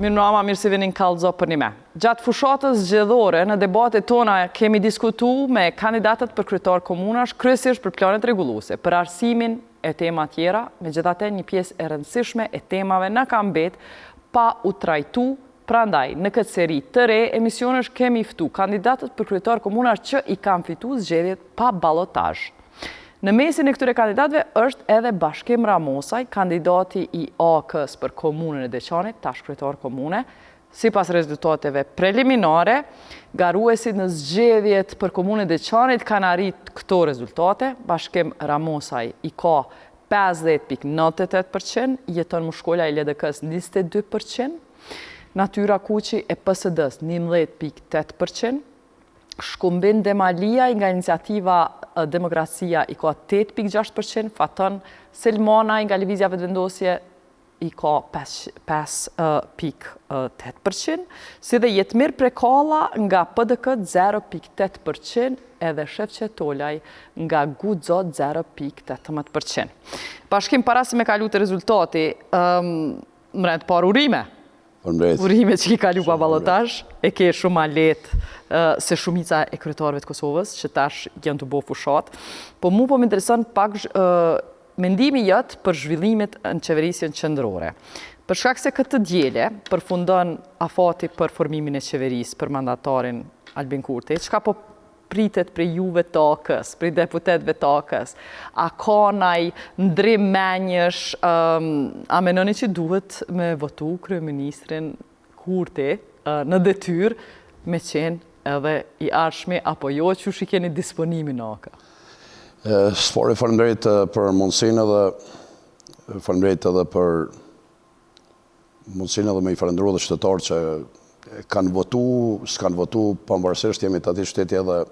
Mirëmbrama, mirë se vini në Kallxo Përnime. Gjatë fushatës zgjedhore, në debatet tona kemi diskutu me kandidatët për kryetar komunash, kryesisht për planet rregulluese, për arsimin e tema tjera, megjithatë një pjesë e rëndësishme e temave na ka mbet pa u trajtu, prandaj në këtë seri të re emisionesh kemi ftu kandidatët për kryetar komunash që i kanë fitu zgjedhjet pa balotazh. Në mesin e këtyre kandidatëve është edhe Bashkim Ramosaj, kandidati i AAK-së për Komunën e Deçanit, tash kryetar komune. Sipas rezultateve preliminare, garuesit në zgjedhjet për Komunën e Deçanit kanë arrit këto rezultate, Bashkim Ramosaj i ka 50.98 për qind, Jeton Mushkolaj i LDK-së 22 për qind, Natyra Kuçi e PSD-së 11.8 për qind, Shkumbin Demaliaj nga iniciativa Demokracia i ka 8.6 për qind, Faton Selmanaj nga Lëvizja Vetëvendosje i ka 5.8 për qind, si dhe Jetmir Prekalla nga PDK 0.8 për qind edhe Shefqet Tolaj nga Guxo 0.18 për qind. Bashkim, para se me kalu te rezultati, në rend të parë urime. Faleminderit. Urime që ki kalu pa balotazh, e ke shumë ma lehtë se shumica e kryetarëve të Kosovës, që tash janë tu bo fushatë. Po mu po më intereson pak mendimi jot për zhvillimet në qeverisjen qendrore. Për shkak se këtë të diele përfundon afati për formimin e qeverisë për mandatarin Albin Kurti, çka po pritet prej juve të AAK-së, prej deputetëve të AAK-së? A ka naj ndrim menjesh, a menoni që duhet me votu kryeministrin Kurti në detyrë me qenë edhe i ardhshmi apo jo, qysh i keni disponimin në AAK? Së pari faleminderit për mundësinë edhe faleminderit edhe për mundësinë edhe me i falënderu edhe qytetarët që kanë votu, s'kanë votu, pavarësisht jemi të atij qyteti edhe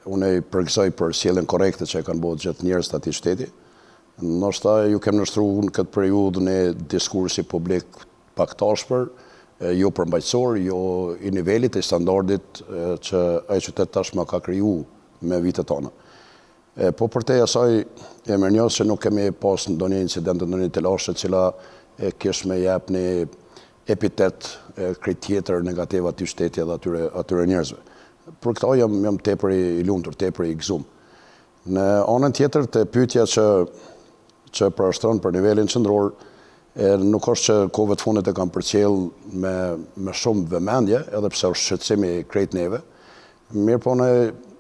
unë i përgëzoj për sjelljen korrekte që e kanë bo gjithë njerëzit të atij qyteti. Ndoshta ju kem nënshtru në këtë periudhë një diskursi publik pak të ashpër, jo përmbajtësor, jo i nivelit e standardit që ai qytet tashmë ka kriju me vitet tona. E, po përtej asaj, e mirënjoh që nuk kemi pas ndonjë incident, ndonjë telashe e cila e kish me jep një epitet krejt tjetër negativ atij qyteti edhe atyre, atyre njerëzve. Për këto jam, jam tepër i lumtur, tepër i gëzum. Në anën tjetër te pyetja që që parashtron për nivelin qendror, e nuk është që kohëve të fundit e kam përcjell me me shumë vëmendje, edhe pse është shqetësim i krejt neve, Mirëpo ne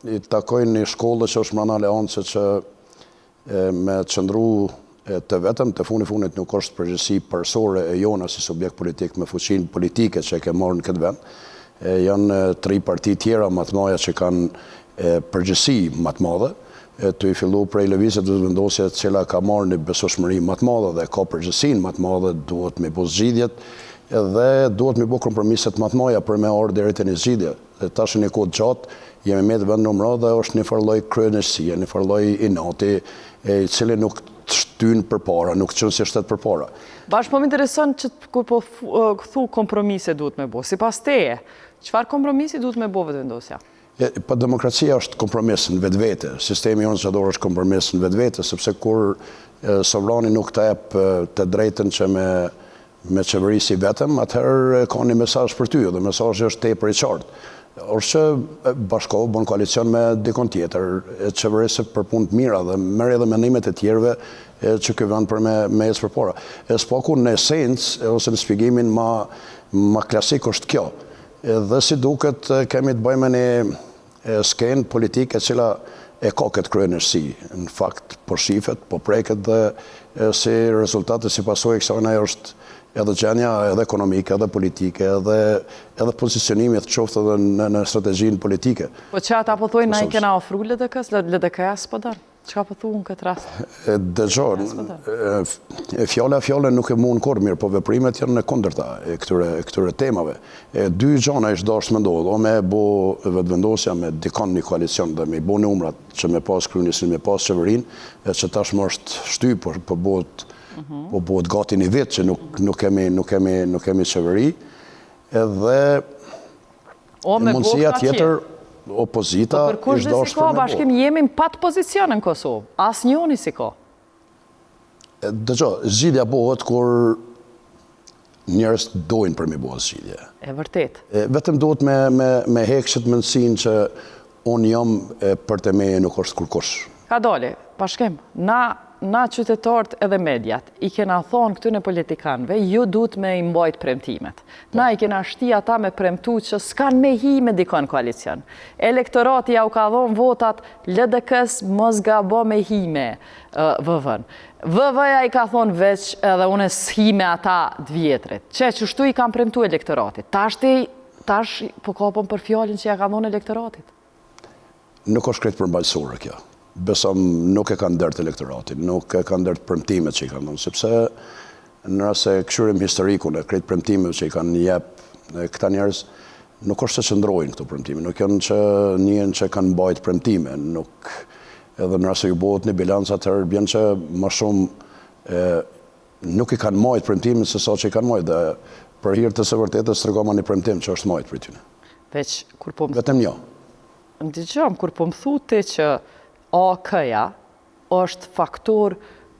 i takoj një shkolle që është mrena aleance që me qëndru të vetëm, te fundi fundit nuk është përgjegjësi parësore e jona si subjekt politik me fuqinë politike që e ke marrë në këtë vend. Janë tri parti tjera ma të mëdha që kanë përgjegjësi ma të madhe, tu i fillu prej Lëvizjes Vetëvendosje e cila ka marrë një besueshmëri ma të madhe dhe ka përgjegjësinë ma të madhe, duhet me bo zgjidhjet dhe duhet me bo kompromiset ma të mëdha për me ardhë deri te një zgjidhje. Dhe tash një kohë të gjatë jemi met vend numro dhe është një farë lloj kryeneçësie, një farë lloj inati, e i cili nuk të shtyn përpara, nuk të çon si shtet përpara. Bash po më intereson që kur po thu kompromise duhet me bo. Sipas teje, çfarë kompromisi duhet me bo Vetëvendosja? E, po demokracia është kompromis në vetvete, sistemi jonë zgjedhor është kompromis në vetvete, sepse kur sovrani nuk të jep të drejtën që me me qeverisë i vetëm, atëherë ka një mesazh për ty dhe mesazhi është tepër i qartë. Është që bashkohu, bën koalicion me dikon tjetër, e qeverisë për punë të mira dhe merr edhe mendimet e tjerëve që ky vend për me me ecë përpara. E së paku në esencë ose në shpjegimin ma ma klasik është kjo. Dhe si duket kemi të bëjmë me një skenë politike e cila e ka këtë kryeneçësi. Në fakt, po shifet, po preket dhe si rezultat e si pasojë e kësaj është edhe gjendja edhe ekonomike, edhe politike, edhe edhe pozicionimi të qoftë edhe në, në strategjinë politike. Po që ata po thojnë na i kena ofru LDK-s, LDK-ja s'po don. Çka po thu në këtë rast? Dëgjo, e fjala fjalën nuk e mund kurrë mirë, po veprimet janë në kundërta e këtyre, e këtyre temave. E dy gjana ish dashtë me ndodhë, o me e bo Vetëvendosja me dikon një koalicion dhe me i bo numrat që me pas kryeministrin, me pas qeverinë, e që tashmë është shty, po, po bëhet mhm. po bëhet gati një vit që nuk, nuk kemi, nuk kemi, nuk kemi qeveri, edhe O, me mundësia tjetër, opozita po, për kush dhe s'i ka, Bashkim, jemi në pat pozicion në Kosovë, asnjoni s'i ka. Dëgjo, zgjidhja bëhet kur Njerëzit dojnë për me bo zgjidhje. E vërtetë. Vetëm duhet me, me, me hek qët mendësinë që unë jam e përtej meje nuk është kurkush. Kadale, Bashkim, na, na qytetarët edhe mediat, i kena thonë këtyne politikanëve, ju duhet me i mbajt premtimet. Na i kena shti ata me premtu që s'kan me hi me dikon koalicion. Elektorati jau ka dhonë votat LDK-s mos gabo me hi me VV-n. VV-ja i ka thonë veç edhe unë s'hi me ata të vjetrit. Qe qështu i kanë premtu elektoratit. Tash, tash po kapen për fjalën që ja kanë dhonë elektoratit. Nuk është krejt përmbajtësore kjo. Besom nuk e kanë dert elektoratin, nuk e kanë dert premtimet që i kanë dhënë, sepse në rast se kqyrim historikun e krejt premtimeve që i kanë jep këta njerëz, nuk është se qëndrojnë këto premtime, nuk janë që njihen që kanë mbajt premtime, nuk edhe në rast se ju bëhet një bilanc atëherë bjen që më shumë e, nuk i kanë majt premtimet se sa që i kanë majt dhe për hir të së vërtetës tregoma një premtim që është majt prej tyne. Veç kur po më Vetëm një. Dëgjom, kur po më thu ti që AAK-ja është faktor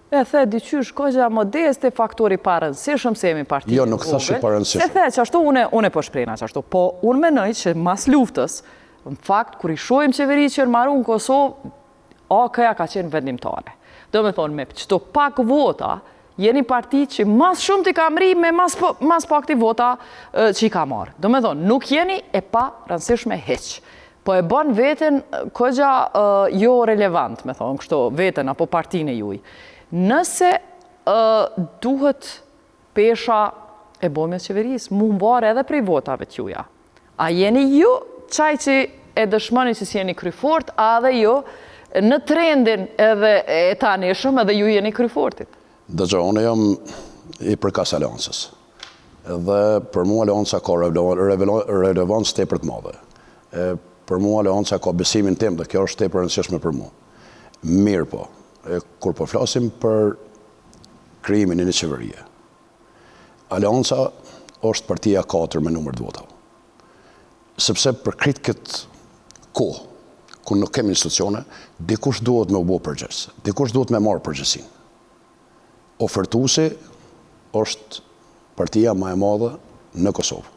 e the diqysh kogja modeste faktor i parëndësishëm se jemi parti Jo, nuk thash i parëndësishëm. Se the qashtu unë unë po shprehna qashtu, po unë mendoj që mas luftës, në fakt kur i shohim qeveritë që janë maru në Kosovë, AAK-ja ka qenë vendimtare. Do me thonë, me qëto pak vota, jeni parti që mas shumti ka mri me mas, po, mas pakti vota që i ka marrë. Do me thonë, nuk jeni e parëndësishme hiq. Po e bon veten kogja jo relevant, me thonë, kështu, veten apo partinë e juj. Nëse duhet pesha e bomjes qeverisë, mu mvarë edhe prej votave t'juja. A jeni ju qaj që e dëshmoni që s'jeni kryfort, a edhe ju në trendin edhe e tanishëm edhe ju jeni kryfortit? Dëgjo, unë jam i përkas Aleancës. Dhe për mua Aleanca ka relevancë tepër të madhe. E, për mua Aleanca ka besimin tim dhe kjo është tepër e rëndësishme për mua. Mirëpo, e, kur po flasim për krijimin e një qeverie, Aleanca është partia 4 me numër të votave. Sepse për krejt këtë kohë, ku nuk kemi institucione, dikush duhet me u bo përgjegjës, dikush duhet me marrë përgjegjësinë. Ofertuesi është partia ma e madhe në Kosovë,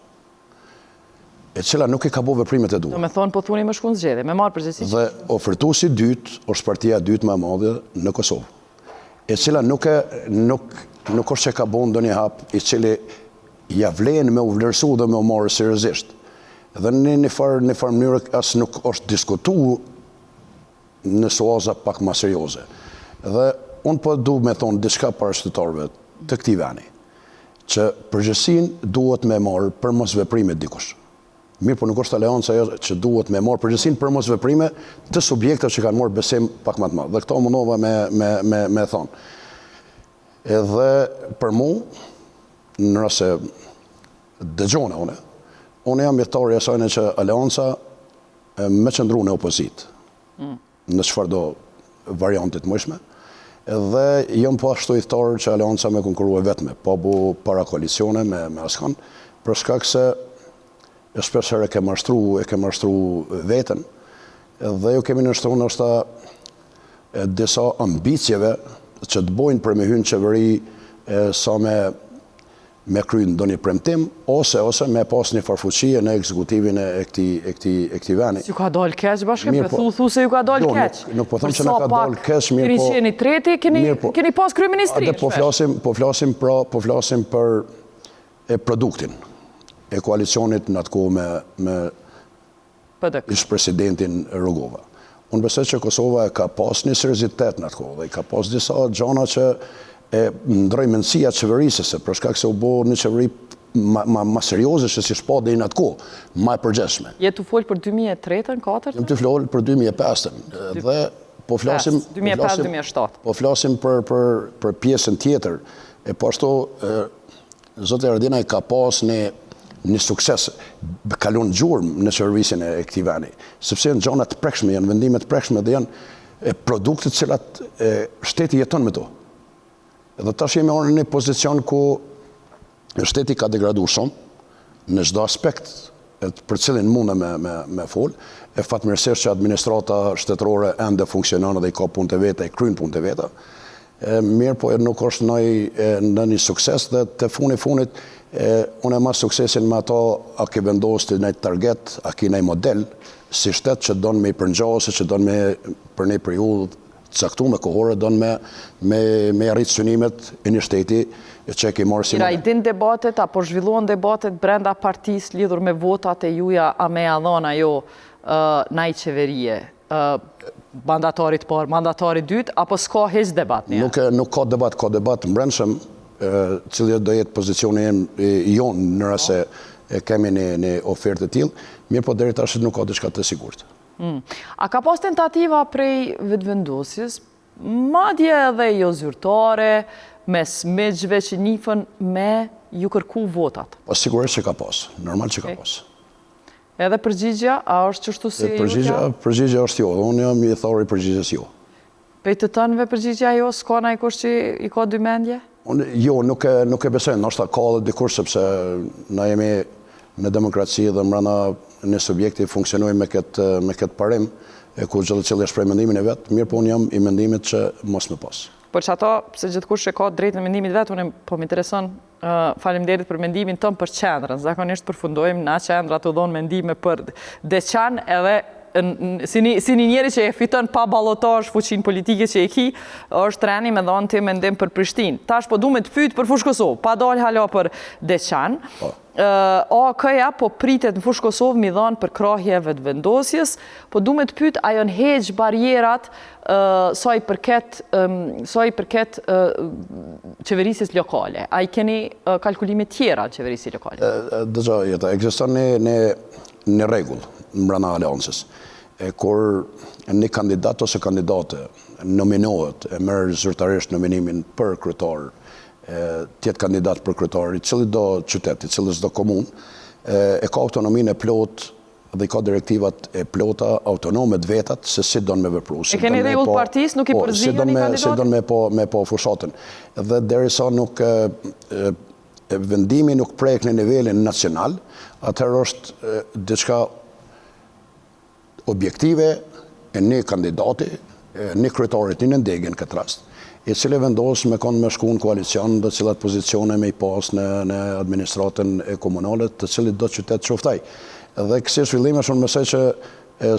e cila nuk i ka bo veprimet e duhura. Do me thonë, po thuni me shku në zgjedhje, me marrë përgjegjësi. Dhe ofertuesi i dytë është partia e dytë më e madhe në Kosovë, e cila nuk e nuk nuk është që ka bo ndonjë hap i cili ja vlen me u vlerësu dhe me u marrë seriozisht. Dhe në një farë një farë mënyrë as nuk është diskutu në suaza pak ma serioze. Dhe unë po du me thonë diçka para qytetarëve të këtij veni, që përgjegjësinë duhet me marrë për mosveprime dikush. Mirë, po nuk është aleanca ajo që duhet me marrë përgjegjësinë për mosveprime të subjekteve që kanë marrë besim pak më të madh. Dhe këto mundova me me me me thonë. Edhe për mu, në rast se dëgjona unë, unë jam ithtar i asajne që aleanca me qëndru në opozitë, mm. në çfarëdo variante të mujshme, dhe jam po ashtu ithtar që aleanca me konkuru e vetme, pa bu parakoalicione me, me askon, për shkak se e shpesh herë e ke mashtru, e ke mashtru veten, dhe ju kemi nënshtru ndoshta disa ambicieve që të bojnë për me hy në qeveri e, sa me me kry ndonjë premtim ose ose me pas një farë fuqie në ekzekutivin e e këtij e këtij e këtij veni. S'ju ka dalë keq Bashkim, po thu thu se ju ka dalë jo, keq. Nuk, nuk po them që na ka dalë keq, mirë po. Keni qenë i treti, keni po, keni pas kryeministrinë. Atë po flasim, po flasim pra, po flasim për e produktin e koalicionit në atë kohë me me PDK. Ish-presidentin Rugova. Unë besoj që Kosova e ka pas një seriozitet në atë kohë dhe i ka pas disa gjana që e ndroi mendësia qeverisëse, për shkak se u bo një qeveri ma, ma, ma serioze që s'ish pa deri në atë kohë, ma e përgjegjshme. Je tu folë për 2003-ën, 4-ën? Jam tu folë për 2005-ën dhe po flasim 2005-2007. Po flasim për për për pjesën tjetër. E po ashtu Zoti Haradinaj ka pas një një sukses, ka lënë gjurmë në qeverisjen e këtij vendi, sepse janë gjana të prekshme, janë vendime të prekshme dhe janë produkte të cilat e, shteti jeton me to. Dhe tash jemi në një pozicion ku shteti ka degradu shumë në çdo aspekt për cilin mundë me, me, me fol, e fatmirësisht që administrata shtetërore ende funksionon dhe i ka punët e veta, i kryen punët e veta. Mirëpo nuk është noj ndonjë sukses dhe te funi funit unë e mas suksesin me ato a ke vendos ti naj target, a ki naj model si shtet që don me i përngja ose që don me për një periudhë të caktume kohore don me me me arrit synimet e një shteti që e ke marrë si model. A i din debatet apo zhvillohen debatet brenda partisë lidhur me votat e juja a me ja dhon a jo naj qeverie mandatarit parë, mandatarit dytë, apo s'ka hiç debat një? Nuk, nuk ka debat, ka debat të mbrendshëm, cili do jetë pozicioni i jonë në rast se e kemi një, një ofertë të tillë, mirëpo deri tash nuk ka diçka të sigurt. Mm. A ka pas tentativa prej Vetëvendosjes, madje edhe jo zyrtare, mes miqve që njifen me ju kërku votat? Po sigurisht që ka pas, normal që ka pas. Edhe përgjigja, a është qështu si e jutja? Përgjigja është jo, dhe unë jam ithtar i përgjigjes jo. Prej të tënëve përgjigja jo, s'ka najkush që i ka dy mendje? Unë, jo, nuk e, nuk e besoj, ndoshta ka edhe dikush sepse na jemi në demokraci dhe mbrenda një subjekti funksionojmë me këtë, me këtë parim, e ku gjithsecili e shpreh mendimin e vet, mirëpo unë jam i mendimit që mos me pas. Po qato, se gjithkush e ka drejtën e mendimit vet, unë po më intereson Faleminderit për mendimin tënd për qendrën. Zakonisht përfundojmë na qendra tu dhonë mendime për Deçan edhe si një, si një njeri që e fiton pa balotazh fuqinë politike që e ki, është treni me dhonë ti mendim për Prishtinë. Tash po du me të pyt për Fushë Kosovë, pa dalë hala për Deçan. Po. AAK-ja po pritet në Fushë Kosovë m'i dhanë përkrahje Vetëvendosjes, po du me të pyt a janë heq barrierat sa i përket sa i përket qeverisjes lokale. A i keni kalkulime tjera në qeverisje lokale? Dëgjo, Jeta, ekziston një një një rregull mbrenda aleancës. E kur një kandidat ose kandidate nominohet e merr zyrtarisht nominimin për kryetar të jetë kandidat për kryetar i cilitdo qytet, i cilësdo komunë, e ka autonominë e plotë dhe i ka direktivat e plota autonome të vetat se si don me vepru, si don me po, partisë, nuk i po, si don me si don me po me po fushatën. Dhe derisa nuk e, e, vendimi nuk prek në nivelin nacional, atëherë është diçka objektive e një kandidati, e një kryetari të një nëndege në këtë rast, i cili vendos me kon me shku në koalicion dhe cilat pozicione me i pas në, në administratën e komunale të cilitdo qytet qoftë ai. Dhe kësi zhvillimesh unë besoj që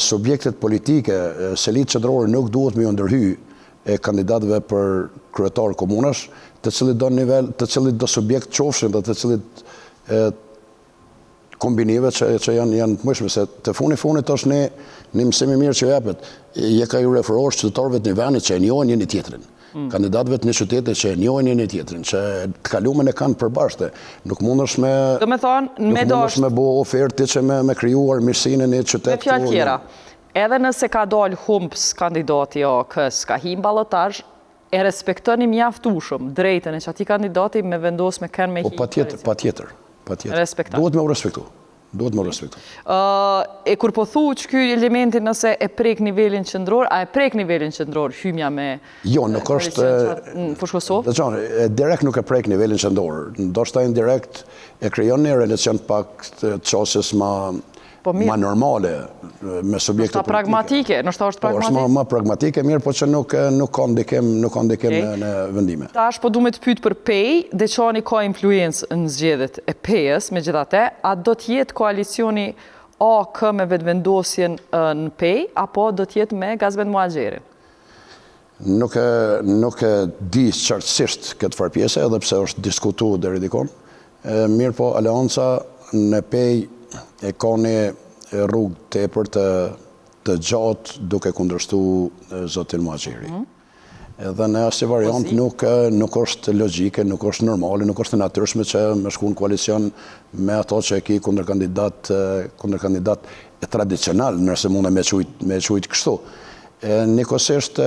subjektet politike, selitë qendrore nuk duhet me ju ndërhy e kandidatëve për kryetar komunash, të cilitdo nivel, të cilitdo subjekt qofshin dhe të cilit kombinime që që janë janë të mundshme se te funi funit është një një mësim i mirë që jepet. Je ka ju referohesh qytetarëve të një vendi që e njohin njëri tjetrin. Mm. Kandidatëve të një qyteti që e njohin njëri tjetrin, që të kalumen e kanë përbashkët. Nuk mundesh me Do me thonë, me nuk mundesh me bo ofertë ti që me me krijuar mirësinë në një qytet. Me fjalë tjera, edhe nëse ka dalë humbës kandidati i AAK-së, ka hi në balotazh, E respektoni mjaftueshëm drejtën e qatij kandidati me vendos me ken me hi. Po patjetër, patjetër, patjetër. Respekton. Duhet me u respektu. Duhet me u respektu. E kur po thu që ky elementi nëse e prek nivelin qendror, a e prek nivelin qendror hymja me Jo, nuk është në Fushë Kosovë? Dëgjo, direkt nuk e prek nivelin qendror. Ndoshta indirekt e krijon një relacion pak të qasjes ma Po mirë. Ma normale me subjekte politike. pragmatike, ndoshta është pragmatike. Po, është ma pragmatike, mirë, po që nuk, nuk ka ndikim, nuk ka ndikim në, në vendime. Tash po du me të pyet për Pejë, Deçani ka influencë në zgjedhjet e Pejës, megjithatë, a do të jetë koalicioni AAK me Vetëvendosjen në Pejë, apo do të jetë me Gazmend Muhaxherin? Nuk e, nuk e di qartësisht këtë farë pjese, edhe pse është diskutu deri dikon. Mirëpo, Aleanca në Pejë e ka një rrugë tepër të, të gjatë duke kundërshtu zotin Muhaxheri. Mm -hmm. Edhe në asnjë variant nuk, nuk është logjike, nuk është normale, nuk është e natyrshme që me shku në koalicion me ato që e ki kundërkandidat, kundërkandidat e tradicional, nëse mundem me qujt, me qujt kështu. E njëkohësisht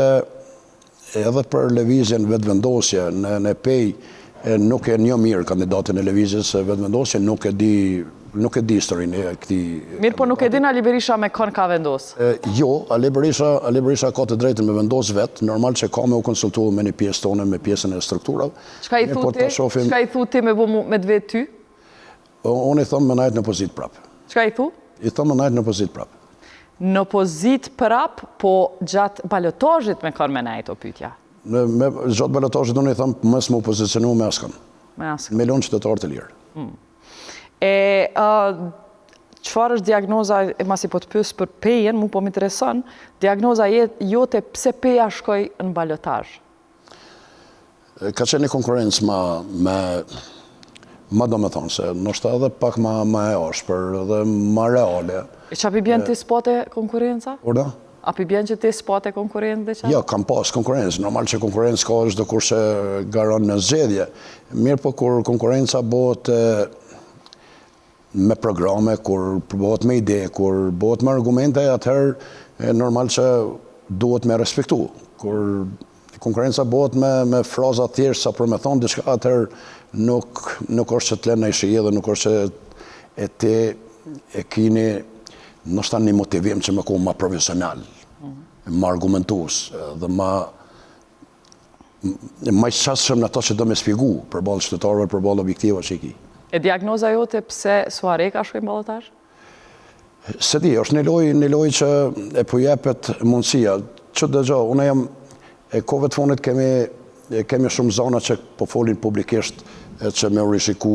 edhe për lëvizjen Vetëvendosje në në Pejë nuk e njoh mirë kandidatin e lëvizjes Vetëvendosje, nuk e di nuk e di historinë e këtij Mirë, po nuk e din Ali Berisha me kon ka vendos? Jo, Ali Berisha, Ali Berisha ka të drejtën me vendos vet, normal që ka me u konsultu me një pjesë tonë, me pjesën e strukturave. Çka i thu ti? Çka i thu ti me bo me të vet ty? Unë i thom me najt në opozitë prapë. Çka i thu? I thom me najt në opozitë prapë. Në opozitë prapë, po gjatë balotazhit me kon me najt o pytja? Me, me, gjatë balotazhit unë i them mos me u pozicionu me askën. Me askën. Me lonë qytetarët të lirë. Mm. E, çfarë është diagnoza, e masi po të pys për Pejën, mu po më intereson, diagnoza jote pse Peja shkoi në balotazh? Ka qenë një konkurrencë ma, me, ma domethënëse, ndoshta edhe pak ma, ma e ashpër dhe ma reale. E ça pi bjen ti s'pate konkurrenca? Urdhno? A pi bjen që ti s'pate konkurrencë dhe qa? Jo, kam pas konkurrencë. Normal që konkurrencë ka çdokush që garon në zgjedhje. Mirëpo kur konkurrenca bëhet me programe, kur bëhet me ide, kur bëhet me argumente, atëherë normal që duhet me respektu. Kur konkurrenca bëhet me, me fraza thjesht sa për me thonë diçka, atëherë nuk, nuk është që të lënë naj shije dhe nuk është që e ti e kini ndoshta një motivim që me konë ma profesional, mm. ma argumentues dhe ma ma i qasshëm në ato që do me spjegu përballë qytetarëve, përballë objektiva që i ki. E diagnoza jote pse Suhareka shkoi në balotazh? S'e di, është një lojë, një lojë që e po jepet mundësia. Që dëgjo, unë jam, e kohëve të fundit kemi, kemi shumë zona që po folin publikisht e që me u rishiku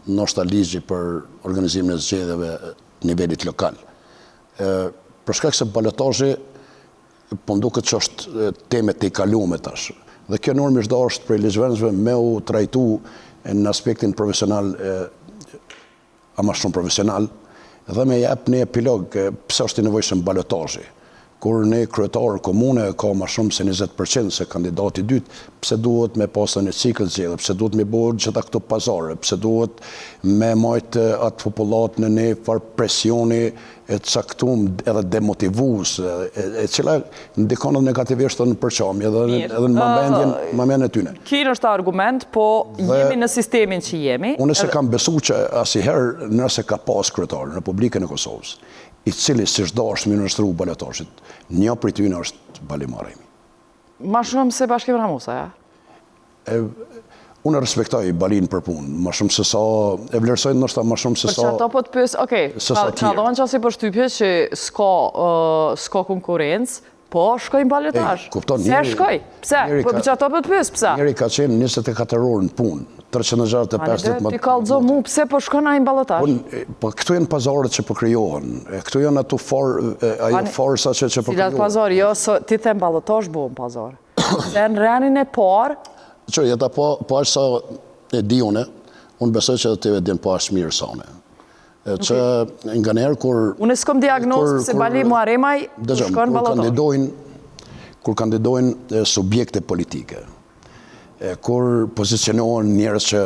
ndoshta ligji për organizimin e zgjedhjeve të nivelit lokal. E, për shkak se balotazhi Po më duket që është temë e tejkalume tash. Dhe kjo normë është dashtë prej ligjvënësve me u trajtu në aspektin profesional, ama shumë profesional, dhe me jep një epilog pse është i nevojshëm balotazhi. Kur një kryetar komune ka ma shumë se 20% se kandidati i dytë, pse duhet me pas një cikël zgjedhje, pse duhet me bo gjitha këto pazare, pse duhet me majtë atë popullatë në një farë presioni e caktum edhe demotivues, e, e cila ndikon edhe negativisht edhe në përçamje edhe, edhe në mamendjen, mamendjen e tyne. Ky është argument, po dhe, jemi në sistemin që jemi. Unë s'e kam besu që asnjëherë nëse ka pas kryetar në Republikën e Kosovës, i cili s'ish dashtë me iu nënshtru balotazhit, një prej tyne është Bali Muharremi. Ma shumë se Bashkim Ramusa, ja? E, unë e respektoj Balin për punë, ma shumë se sa, e vlerësoj ndoshta ma shumë se sa... Për qato po të pys, okej, ka, ka dhonë qasi përshtypje që s'ka, uh, s'ka konkurrencë, po shkoi në balotazh. Kupton, pse shkoi? Pse? Po për qato po të pys, pse? Njeri ka qenë 24 orë në punë, 365 ditë më... Ti kallxo mu, pse po shkon ai në balotazh? Po, po këtu janë pazaret që po krijohen, këtu janë ato for, ajo farsa që, që po krijohen. Cilat pazar, jo, so, ti them balotazh, bëhen pazar. Se në renin e parë... Që, jeta po, po aq sa e di une, unë besoj që edhe ti e din po aq mirë sa une. Që nganjëherë kur... Unë s'kom diagnozë se Bali Muharremaj shkon në balotazh. Kandidojnë, kur kandidojnë subjekte politike, e kur pozicionohen njerëz që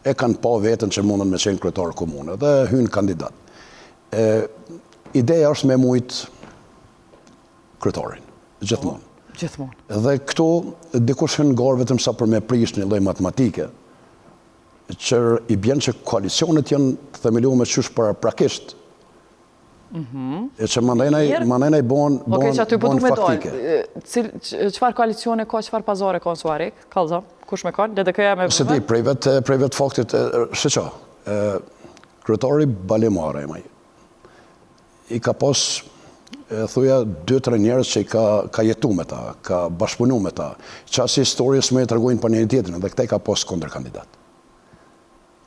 e kanë pa veten që mundën me qenë kryetar komune dhe hynë kandidat. E, ideja është me mujt kryetarin, gjithmonë. Po, gjithmonë. Dhe këtu dikush hyn në garë vetëm sa për me prish një lloj matematike, që i bjen që koalicionet janë të themelume qysh paraprakisht, mhm. e që mandej bohen, bohen, po bohen faktike. Çfarë koalicione ka, çfarë pazare ka në Suharekë? Kallzo, kush me kanë? LDK-ja me S'e di, prej vetë, prej vetë faktit, shiqo, kryetari Bali Muharremaj, i ka pas thuja 2-3 njerëz që i ka, ka jetu me ta, ka bashkëpunu me ta, që asi historie s'e tregojnë për njëri tjetrin, dhe këta i ka pas kundërkandidat.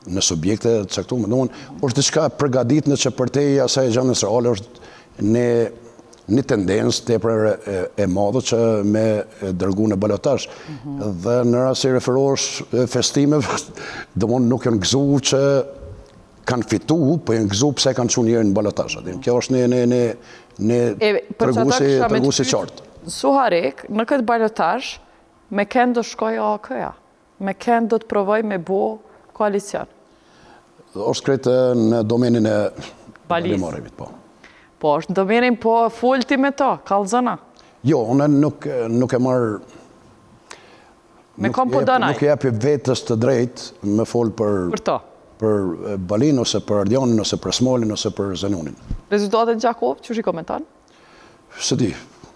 Në subjekte të caktume, domethënë, është diçka e përgatitme që përtej asaj gjendjes reale është një, një tendencë tepër e, e madhe që me dërgu në balotazh. Mm -hmm. Dhe në rast se i referohesh festimeve, domethënë nuk janë gëzu që kanë fitu, po janë gëzu pse kanë çu njerin në balotazh. Mm. Kjo është një, një, një, një tregues, tregues i qartë. Në Suharekë, në këtë balotazh, me kënd do shkojë AAK-ja? Me kënd do të provojë me bo koalicion? është krejt në domenin e Bali Muharremit, po. Po, është në domenin, po fol ti me to, kallzona. Jo, unë nuk, nuk e marr Me kon po don ai. Nuk i japi vetes të drejtë me fol për për to. Për Balin ose për Ardianin ose për Smolin ose për Zenunin. Rezultatet në Gjakovë, qysh i komenton? S'e di,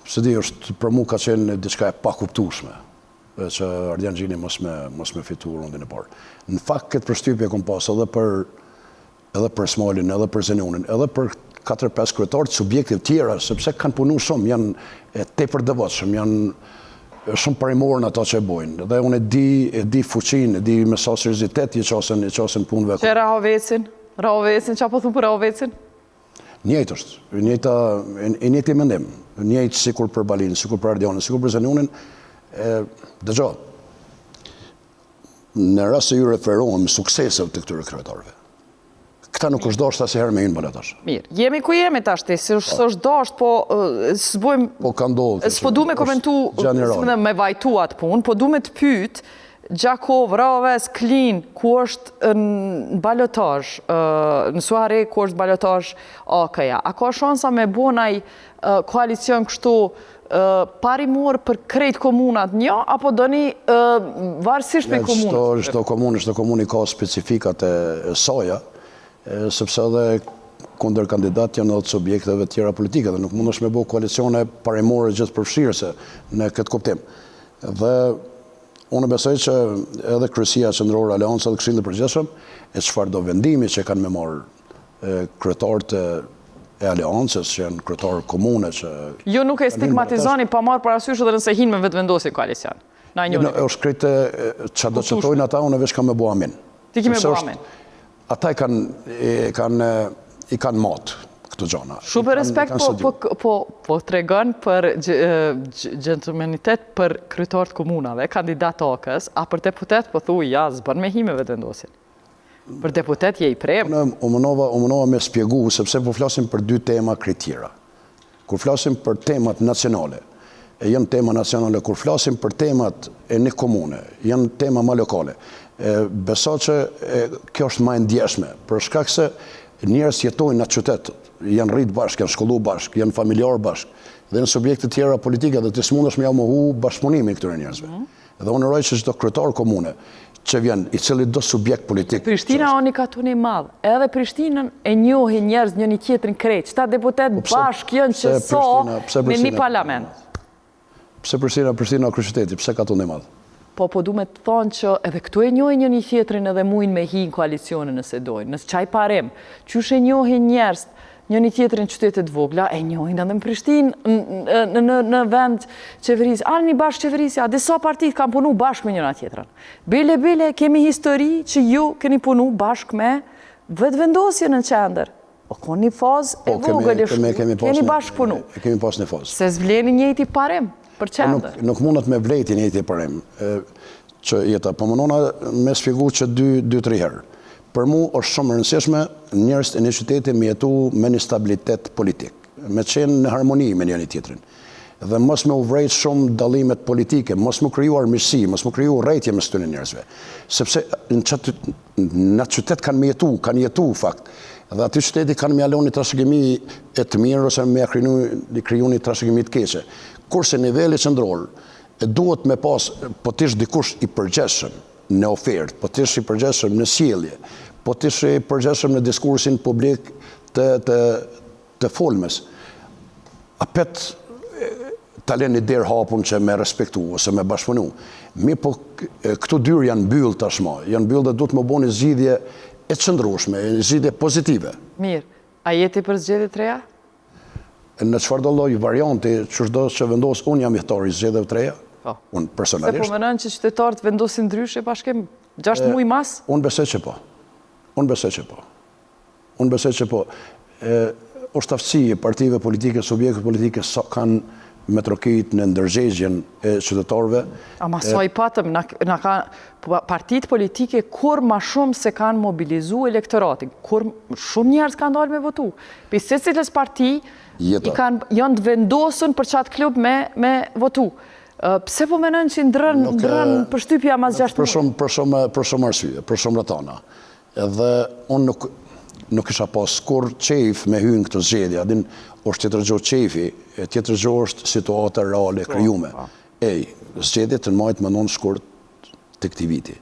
s'e di, është për mu ka qenë diçka e pakuptueshme që Ardian Gjini mos me mos me fitu rundin e parë. Në fakt këtë përshtypje kom pas edhe për edhe për Smolin, edhe për Zenunin, edhe për 4-5 kryetarë të subjekteve tjera, sepse kanë punu shumë, janë tepër devotshëm, janë... shumë parimor në ato që e bojnë. Dhe unë e di, e di fuqinë, e di me sa seriozitet i qasen, i qasen punëve. Që Rahovecin? Rahovecin, ça po thu për Rahovecin? Njëjtë është, i njëjta, i njëjti mendim, njëjtë sikur për Balin, sikur për Ardianin, sikur për Zenjunin, e, dëgjo, në rast se ju referohem sukseseve të këtyre kryetarëve, këta nuk është dashtë asnjëherë me hy në balotazh. Mirë, jemi ku jemi tashti, se po. s'është dashtë, po s'bojmë... Po ka ndodhë. S'po du me komentu, si me vajtu atë punë, po du me të pytë, Gjakovë, Rahovec, Klinë, ku është në balotazh, në Suharekë ku është balotazh AAK-ja. A ka shansa me bo naj koalicion kështu parimor për krejt komunat një, apo doni varësisht prej komunës? Çdo komunë, çdo komunë i ka specifikat e saja, sepse edhe kundërkandidat janë edhe të subjekteve tjera politike dhe nuk mundesh me bo koalicione parimore gjithëpërfshirëse në këtë kuptim. Dhe Unë besoj që edhe Kryesia Qendrore e Aleancës dhe Këshilli i Përgjithshëm e çfarëdo vendimi që kanë me marrë kryetarët e Aleancës, që janë kryetarë komune që Ju nuk e stigmatizoni pa marrë parasysh edhe nëse hinë me Vetëvendosjen koalicion. Na e njohim. Është krejt ça do të thojnë ata, unë veç kam me bo amin. Ti ki me bo amin. Ata i kanë i kanë i kanë mat këto gjana. Shumë respekt po po po po tregon për gjentlmenitet për kryetarët e komunave, kandidat të AAK-së, a për deputet po thu ja s'bën me hi me Vetëvendosjen. Për deputet je i prem. Unë u munova, u munova me spjegu sepse po flasim për dy tema krejt tjera. Kur flasim për temat nacionale, e janë tema nacionale, kur flasim për temat e një komune, janë tema ma lokale. E, beso që e, kjo është ma e ndjeshme, për shkak se njerëz jetojnë në qytet, janë rrit bashkë, janë shkollu bashkë, janë familjar bashkë, dhe në subjekte tjera politike dhe ti s'mundesh me jau mohu bashkëpunimin këtyre njerëzve. Mm -hmm. Dhe unë uroj që çdo kryetar komune që vjen, i cili do subjekt politik. Prishtina o një katun i madh. Edhe Prishtinën e njohin njerëz njëni tjetrin krejt. Qëta deputet po bashkë janë që sa me një parlament. Pse Prishtina, Prishtina kryeqyteti, pse katun i madh? Po, po du me të thonë që edhe këtu e njohin njëni tjetrin edhe mujnë me hi në koalicione nëse dojnë. Në qaj parim, qysh e njohin njerëz njëni tjetrin qytete të vogla, e njohin edhe në Prishtinë, në, në, në vend qeverisë, a një bashkë qeverisja, disa parti kanë punu bashkë me njëna tjetrën. Bile, bile, kemi histori që ju keni punu bashkë me Vetëvendosjen në qendër. Po ko një fazë e po, vogël e shku, kemi, kemi bashkë punu. E kemi pas një fazë. Se s'vlen i njëjti parim për po qendër. Nuk, nuk mundet me vlejt i njëjti parim. Që jeta, po munona me spjegu që dy, dy, tri herë. Për mu është shumë e rëndësishme njerëzit e një qyteti me jetu me një stabilitet politik, me qenë në harmoni me njëri tjetrin dhe mos me u vrejt shumë dallimet politike, mos me kriju armiqësi, mos me kriju urrejtje mes këtyre njerëzve. Sepse në qatë në atë qytet kanë me jetu, kanë jetu fakt. Dhe aty qyteti kanë me ia lon një trashëgimi e të mirë ose me ia kriju, kriju një trashëgimi të keqe. Kurse niveli qendror e duhet me pas, po të ish dikush i përgjegjshëm në ofertë, po të ish i përgjegjshëm në sjellje, po të ish i përgjegjshëm në diskursin publik të, të, të folmes. Apet ta lënë një derë hapun që me respektu ose me bashkëpunu. Mirëpo këto dyrë janë mbyllë tashmë, janë mbyllë dhe duhet me bo një zgjidhje e qëndrueshme, një zgjidhje pozitive. Mirë, a je ti për zgjedhje të reja? Në çfarëdo lloj varianti, qyshdo që vendos, unë jam ithtar i zgjedhjeve të reja, po. unë personalisht. Se po menon që qytetarët vendosin ndryshe, Bashkim, 6 muaj mas? Unë besoj që po. Unë besoj që po. Unë besoj që po. E, është aftësi e partive politike, subjekteve politike, sa kanë me trokit në ndërgjegjen e qytetarëve. Ama sa i patëm, na, na ka, po, partitë politike kur ma shumë se kanë mobilizu elektoratin, kur shumë njerëz kanë dalë me votu. Prej secilës parti i kanë, janë të vendosun për qatë klub me, me votu. Pse po menon që ndrron, ndrron përshtypja mas 6 Për shumë, për shumë, për shumë arsye, për shumë rrethana. Edhe unë nuk nuk kisha pas kurrë qejf me hy në këto zgjedhje, a din, është tjetër gjo qejfi, e tjetër gjo është situata reale e po, krijume. Po. Ej, zgjedhjet janë majtë më 9 shkurt të këtij viti.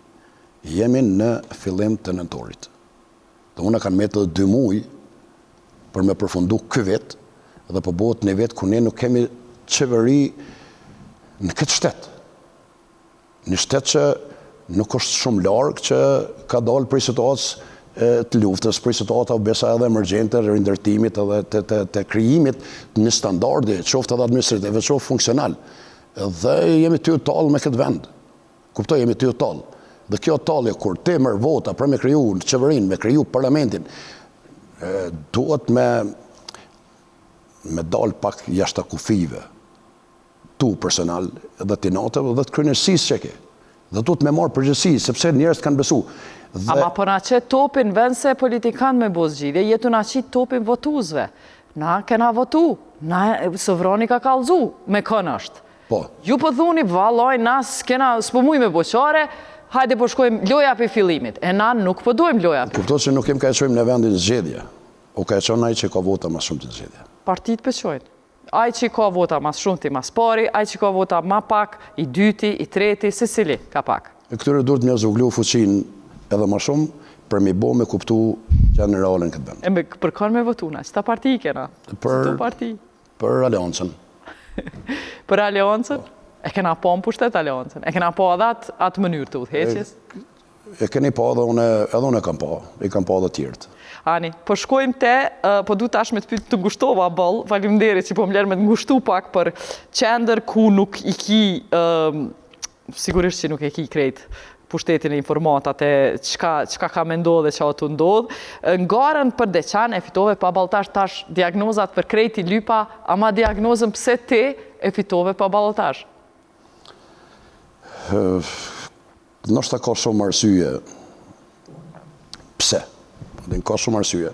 Jemi në fillim të nëntorit. Dhe na kanë metë edhe dy muj për me përfundu ky vit dhe po bëhet një vit ku ne nuk kemi qeveri në këtë shtet. Një shtet që nuk është shumë larg që ka dalë prej situatës të luftës, prej situatave besa edhe emergjente, rindërtimit edhe të, të, të krijimit të një standardi, qoftë edhe administrativ, qoftë funksional. Dhe jemi tu u tallë me këtë vend. Kuptoj, jemi tu u tallë. Dhe kjo tallje, kur ti merr vota për me kriju qeverinë, me kriju parlamentin, duhet me, me dalë pak jashta kufijve tu personal dhe të inateve dhe të kryeneçësisë që ke. Dhe duhet me marrë përgjegjësi, sepse njerëzit kanë besu. Dhe... Ama po na qet topin, vend se politikan me bo zgjidhje, je tu na qit topin votuesve. Na kena votu, na sovrani ka kallzu, me kënë është. Po. Ju po thuni, vallaj, na s'kena, s'po mujmë me bo çare, hajde po shkojmë loja prej fillimit. E na nuk po dojmë loja prej. Kupto që nuk jem ka e çojmë ne vendin n'zgjedhje. O ka e çon ai që ka vota ma shumë në zgjedhje. Partitë pe çojnë. Ai që ka vota ma shumti ma s'pari, ai që ka vota ma pak, i dyti, i treti, secili ka pak. E këtyre duhet me ja zvoglu fuqinë edhe ma shumë për me i bo me kuptu gjendjen reale në këtë vend. E me për kënd me votu na? Qëta parti i kena? Për Qëto parti? Për Aleancën. Për Aleancën? Po. E kena pa në pushtet Aleancën. E kena pa edhe atë atë mënyrë të udhëheqjes. E keni pa edhe unë, edhe unë e kam pa, i kam pa edhe tjerët. Ani, po shkojmë te, po du tash me të pyet të ngushtova boll, faleminderit që po më lër me të ngushtu pak për qendër ku nuk i ki sigurisht që nuk e ki krejt pushtetin e informatat e çka çka ka me ndodh e çka tu ndodh. Në garën për Deçan e fitove pa balotazh tash diagnozat për krejt i lypa, ama diagnozën pse ti e fitove pa balotazh? Ndoshta ka shumë arsye pse. Din ka shumë arsye.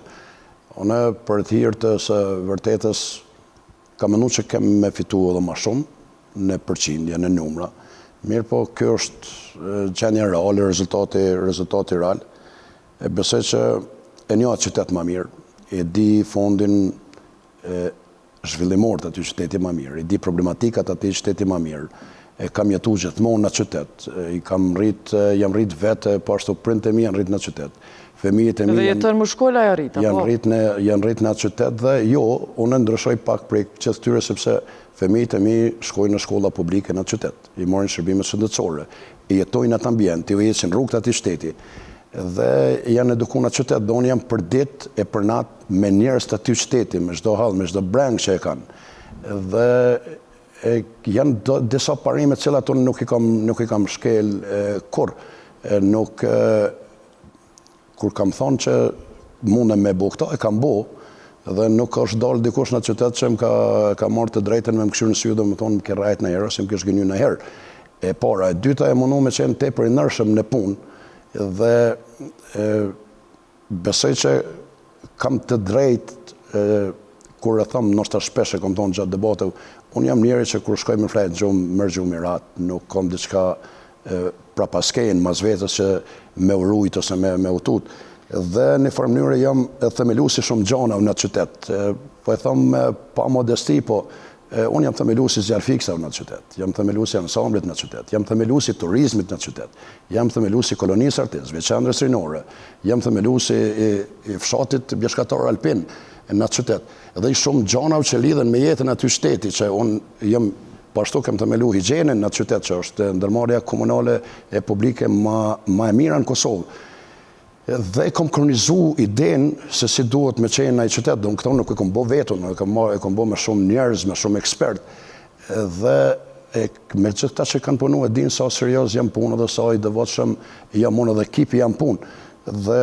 Unë për të hir të së vërtetës kam mendu që kem me fitu edhe ma shumë në përqindje, në numra. Mirëpo, kjo është gjendja reale, rezultati, rezultati real. E besoj që e njoh atë qytet ma mirë, e di fondin e zhvillimor të atij qyteti ma mirë, i di problematikat e atij qyteti ma mirë, e kam jetu gjithmonë në atë qytet, i kam rrit, jam rrit vetë, po ashtu prindët e mi janë rrit në atë qytet. Fëmijët e mi janë jeton në shkolla janë rrit, apo? Janë rrit në janë rrit në atë qytet dhe jo, unë ndryshoj pak prej gjithë këtyre sepse fëmijët e mi shkojnë në shkolla publike në atë qytet, i marrin shërbimet shëndetësore, i jetojnë në atë ambient, i ecin rrugët e atij qyteti dhe janë eduku në atë qytet dhe unë jam për ditë e për natë me njerëz të atij qyteti, me çdo hall, me çdo brengë që e kanë. Dhe e, janë disa parime të cilat unë nuk i kam nuk i kam shkel kurrë. Nuk e, kur kam thonë që mundem me bo këto, e kam bo, dhe nuk është dalë dikush në qytet që më ka, ka marrë të drejtën me më kqyrë në sy dhe me thonë më ke rrejt najherë ose më ke zhgënjy najherë. E para, e dyta e mundu me qenë tepër i ndershëm në punë dhe e, besoj që kam të drejtë kur e them, ndoshta shpesh e kam thonë gjatë debateve, unë jam njeri që kur shkoj me flejt në gjumë, merr gjumi rahat, nuk kam diçka prapaskenë mas vetes që me u rujt ose me, me u tut. Dhe në farë mënyre jam themelues i shumë gjanave në atë qytet. Po e them pa modesti, po unë jam themelues i zjarrfikësave në atë qytet, jam themelues i ansamblit në atë qytet, jam themelues i turizmit në atë qytet, jam themelues i kolonisë artistëve, qendrës rinore, jam themelues i, i, i fshatit bjeshkatar alpin në atë qytet. Dhe i shumë gjanave që lidhen me jetën e atij qyteti, që unë jam Po ashtu kem themelu higjienën në atë qytet që është ndërmarrja komunale e publike ma, ma e mira në Kosovë. Dhe e kom kornizu idenë se si duhet me qenë ai qytet, dhe unë këto nuk e kom bo vetë, unë e kom, e kom bo me shumë njerëz, me shumë ekspert. Dhe e, me gjithë këta që kanë punu e dinë sa serioz jam n'punë dhe sa i devotshëm jam unë dhe ekipi jem n'punë. Dhe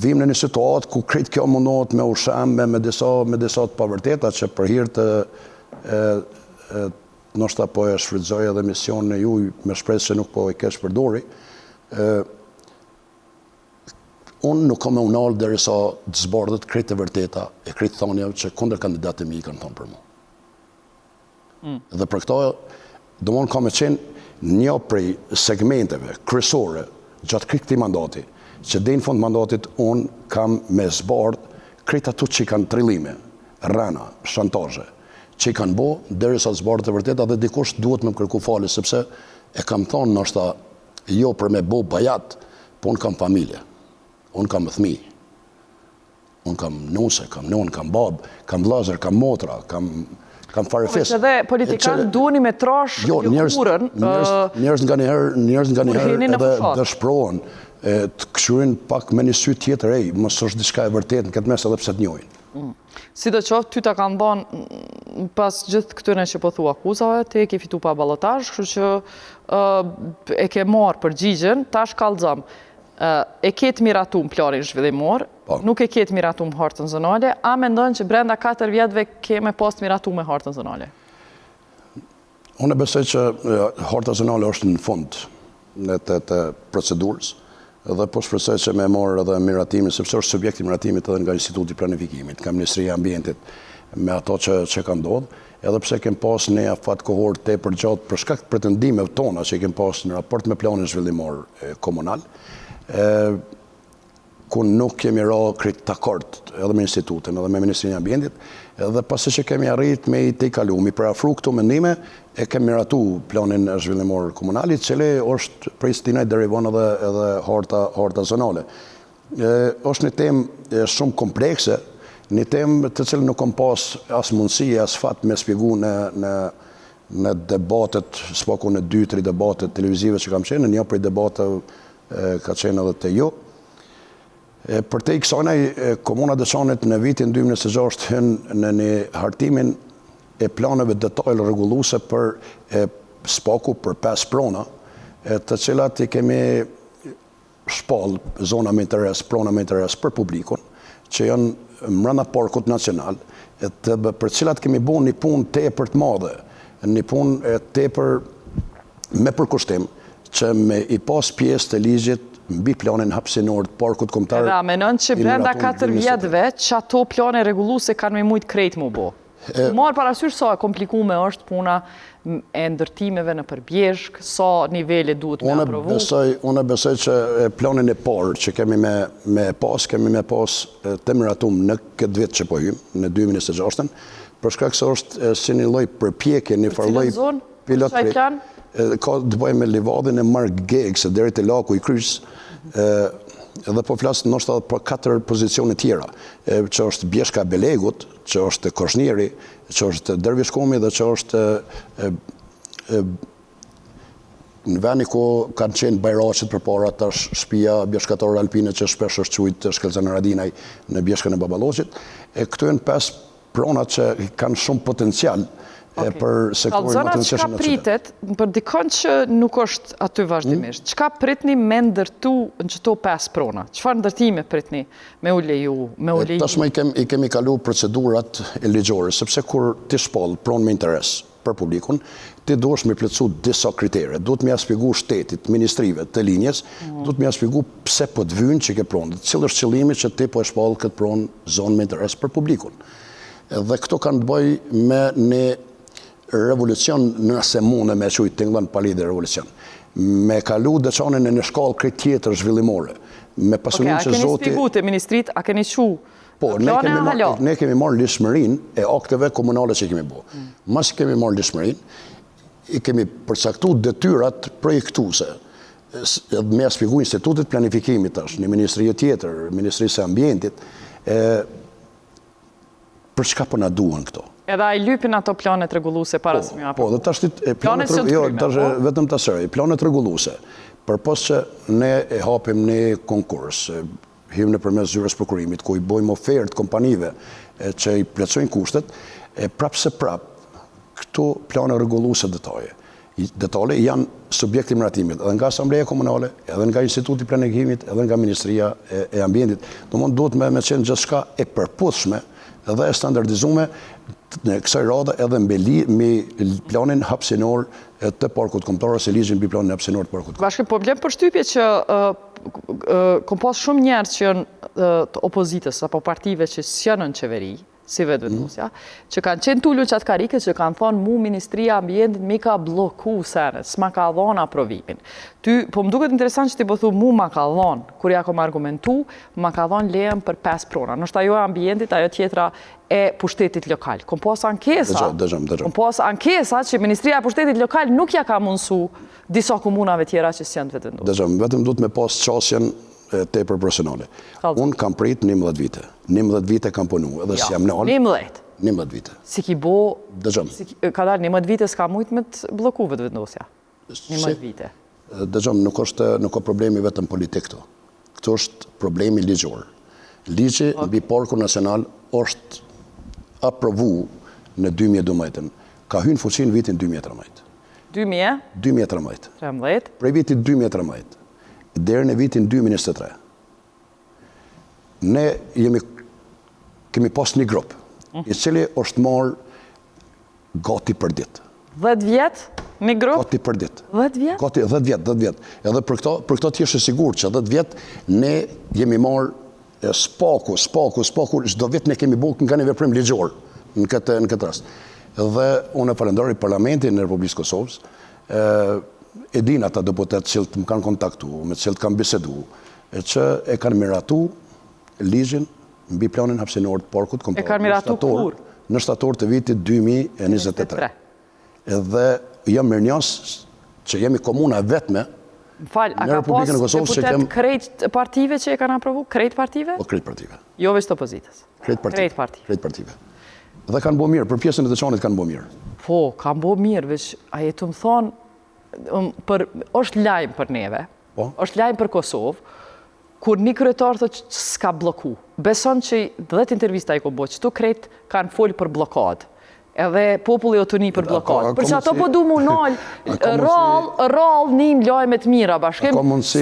vim në një situatë ku krejt kjo mundohet me u shemb me, me disa me disa të pavërteta që për hir të e, e ndoshta po e shfrytëzoj edhe emisionin e juj me shpresë që nuk po e keqpërdori ë unë nuk kam me u nalë derisa të zbardhet krejt e vërteta e krejt thanieve që kundërkandidatët e mi kanë thonë për mu. Mm. Dhe për këto, domethënë ka me qenë një prej segmenteve kryesore gjatë krejt këtij mandati, që deri në fund mandatit unë kam me zbardh krejt ato që kanë trillime, rrena, shantazhe, që i kanë bo, derisa të zbardhet e vërteta dhe dikush duhet me më kërku falje, sepse e kam thonë ndoshta jo për me bo bajat, po unë kam familje, unë kam fëmijë, Unë kam nuse, kam nonë, kam babë, kam vllazër, kam motra, kam kam farefis. Po, edhe politikan duheni me trash jo, lëkurën. Njerëz, njerëz nganjëherë, njerëz nganjëherë edhe dëshpërohen, e të kqyrin pak me një sy tjetër, ej, mos është diçka e vërtetë në këtë mes edhe pse të njohin. Mm. Sidoqoftë, ty ta kanë dhonë pas gjithë këtyre që po thu akuzave, ti e ke fitu pa balotazh, kështu që e ke marrë përgjigjen, tash kallzom. E ke të miratum planin zhvillimor, po. nuk e ke të miratum hartën zonale, a mendon që brenda 4 vjetëve ke me pas të miratume hartën zonale? Unë besoj që harta zonale është në fund në të, të procedurës dhe po shpresoj që me marrë edhe miratimin, sepse është subjekt i miratimit edhe nga Instituti i Planifikimit, nga Ministria e Ambientit, me ato që, që ka ndodhë, edhe pse kem pas një afat kohor tepër gjatë për shkak të pretendimeve tona që i kem pas në raport me planin zhvillimor komunal, e, ku nuk kemi ra krejt dakord edhe me institutin edhe me Ministrinë e Ambientit, edhe pasi që kemi arrit me i tejkalu, me i përafru këto mendime, e kemi miratu planin zhvillimor komunal, i cili është prej stinaj derivon edhe, edhe harta, harta zonale. E, është një temë shumë komplekse, një temë të cilën nuk kom pas as mundësi, as fat me spjegu në, në, në debatet, s'paku në dy, tri debatet televizive që kam qenë, në një prej debateve ka qenë edhe te ju. E, përtej kësajna, Komuna e Deçanit në vitin 2026 hyn në një hartimin e planeve detajle rregulluse për e, s'paku për 5 prona, e, të cilat i kemi shpall zona me interes, prona me interes për publikun, që janë mrena parkut nacional, e të, për cilat kemi bu një punë tepër të madhe, një punë tepër me përkushtim, që me i pas pjesë të ligjit mbi planin hapësinor të parkut kombëtar. Edhe a menon që brenda 4 vjetëve që ato plane rregulluse kanë me mujtë krejt mu bo? Marrë parasysh sa e komplikume është puna e ndërtimeve nëpër bjeshkë, sa nivele duhet me aprovu? Besoj, unë besoj që planin e parë që kemi me, me pas, kemi me pas të miratum në këtë vit që po hymë, në 2026-ën, për shkak se është si një lloj përpjekje, një farë lloj pilot projekt. plan? Ka të bëjë me livadhin e Markë-Gegës deri te laku i Krys, edhe po flas ndoshta edhe për katër pozicione tjera, që është Bjeshka e Belegut, që është Koshnjeri, që është Dervish Komi dhe që është në veni ku kanë qenë bajraqet përpara tash shtëpia bjeshkatare alpine që shpesh është quajt Shkëlzen Haradinaj në bjeshkën e Baballocit, e këto janë pesë prona që kanë shumë potencial okay. për sektorin më të rëndësishëm në qytet. pritet për dikon që nuk është aty vazhdimisht? Hmm? Çka pritni me ndërtu në qëto pesë prona? Çfarë ndërtime pritni me u leju, me u leju? Tashmë i kemi i kemi kalu procedurat ligjore, sepse kur ti shpall pronë me interes për publikun, ti duhesh me plotësu disa kritere. Duhet me ja spjegu shtetit, ministrive të linjës, mm. duhet me ja spjegu pse po të vynë që ke pronë, cili është qëllimi që ti po e shpall këtë pronë zonë me interes për publikun. Dhe këto kanë të bëjë me një revolucion, nëse mundë me e quajtë tingëllon pa lidhje revolucion. Me kalu Deçanin në një shkallë krejt tjetër zhvillimore. Me pasurinë okay, që zoti... A keni spjegu te ministrit, a keni çu Po, ne kemi marrë, ne kemi marrë ligjshmërinë e akteve komunale që kemi bo. Mm. Mas kemi marrë ligjshmërinë, i kemi përcaktu detyrat projektuese, edhe me ja spjegu institutit planifikimit tash, një ministrie tjetër, Ministrisë së Ambientit, e, për çka po na duhen këto? Edhe a i lypin ato planet rregulluse para po, se me Po, dhe tash e planet jo, tash po? vetëm ta sqaroj, planet rregulluse. Përpos që ne e hapim një konkurs, hyjmë nëpërmes zyrës prokurimit, ku i bojmë ofertë kompanive që i plotësojnë kushtet, e prapë se prapë, këto plane rregulluse detaje. Detale janë subjekt i miratimit edhe nga Asambleja Komunale, edhe nga Instituti i Planifikimit, edhe nga Ministria e, e Ambientit. Domthon duhet me, me qenë gjithçka e përputhshme dhe e standardizume në kësaj radhe edhe mbi, li, mbi planin hapësinor të parkut kombëtar ose ligjin mbi planin hapësinor të parkut kombëtar. Bashkim, po m'len përshtypje që kom pas shumë njerëz që janë të opozitës apo partive që s'janë në qeveri, si Vetëvendosja, mm. që kanë qenë t'ulun n'qatë karike që kanë thonë mu Ministria e Ambientit m'i ka blloku senet, s'ma ka dhonë aprovimin. Ty, po më duket interesant që ti po thu mu ma ka dhonë, kur ja kom argumentu, ma ka dhonë lejen për 5 prona. Nështë ajo e ambientit, ajo tjetra e pushtetit lokal. Kom pas ankesa, kom pas ankesa që Ministria e Pushtetit Lokal nuk ja ka mundësu disa komunave tjera që s'janë të Vetëvendosjes. Dëgjo, vetëm duhet me pas qasjen tepër profesionale. Unë kam prit 11 vite. 11 vite kam punu, edhe jo, s'jam nalë. 11? 11 vite. Si ki bo... Dëgjo. Si ka dalë 11 vite, s'ka mujtë me të blloku Vetëvendosja. 11 vite. Dëgjo, nuk është, nuk ka problemi vetëm politik këtu. Këtu është problemi ligjor. Ligji mbi Parkun Nacional është aprovu në 2012-ën. Ka hy në fuqi në vitin 2013. 2000? 2013. 13. Prej vitit 2013 deri në vitin 2023. Ne jemi kemi pas një grup i cili është marrë gati për ditë. 10 vjet një grup? Gati për ditë. 10 vjet? Gati 10 vjet, 10 vjet. Edhe për këto, për këto të jesh e sigurt që 10 vjet ne jemi marrë s'paku, s'paku, s'paku, çdo vit ne kemi bo nga një veprim ligjor në këtë në këtë rast. Dhe unë e falenderoj Parlamentin e Republikës së Kosovës, e, e din ata deputetë të cilët më kanë kontaktu, me të cilët kam bisedu, e që e kanë miratu ligjin mbi planin hapësinor të Parkut Kombëtar. E kanë miratu kur? Në shtator të vitit 2023. Edhe jam mirënjohës që jemi komuna e vetme Më fal, a ka pas deputet krejt partive që e kanë aprovu? Krejt partive? Po, krejt partive. Jo veç të opozitës? Krejt partive. Krejt partive. Krejt partive. Dhe kanë bo mirë, për pjesën e Deçanit kanë bo mirë. Po, kanë bo mirë, veç a je tu më thonë, për, është lajm për neve, po. është lajm për Kosovë, kur një kryetar thotë që s'ka blloku. Beson që 10 intervista i ko bo, qëtu krejt kanë folë për bllokadë. Edhe populli o tu ni për bllokadë. Për qato po du mu nalë, rrallë, rrallë nim lajme të mira, Bashkim,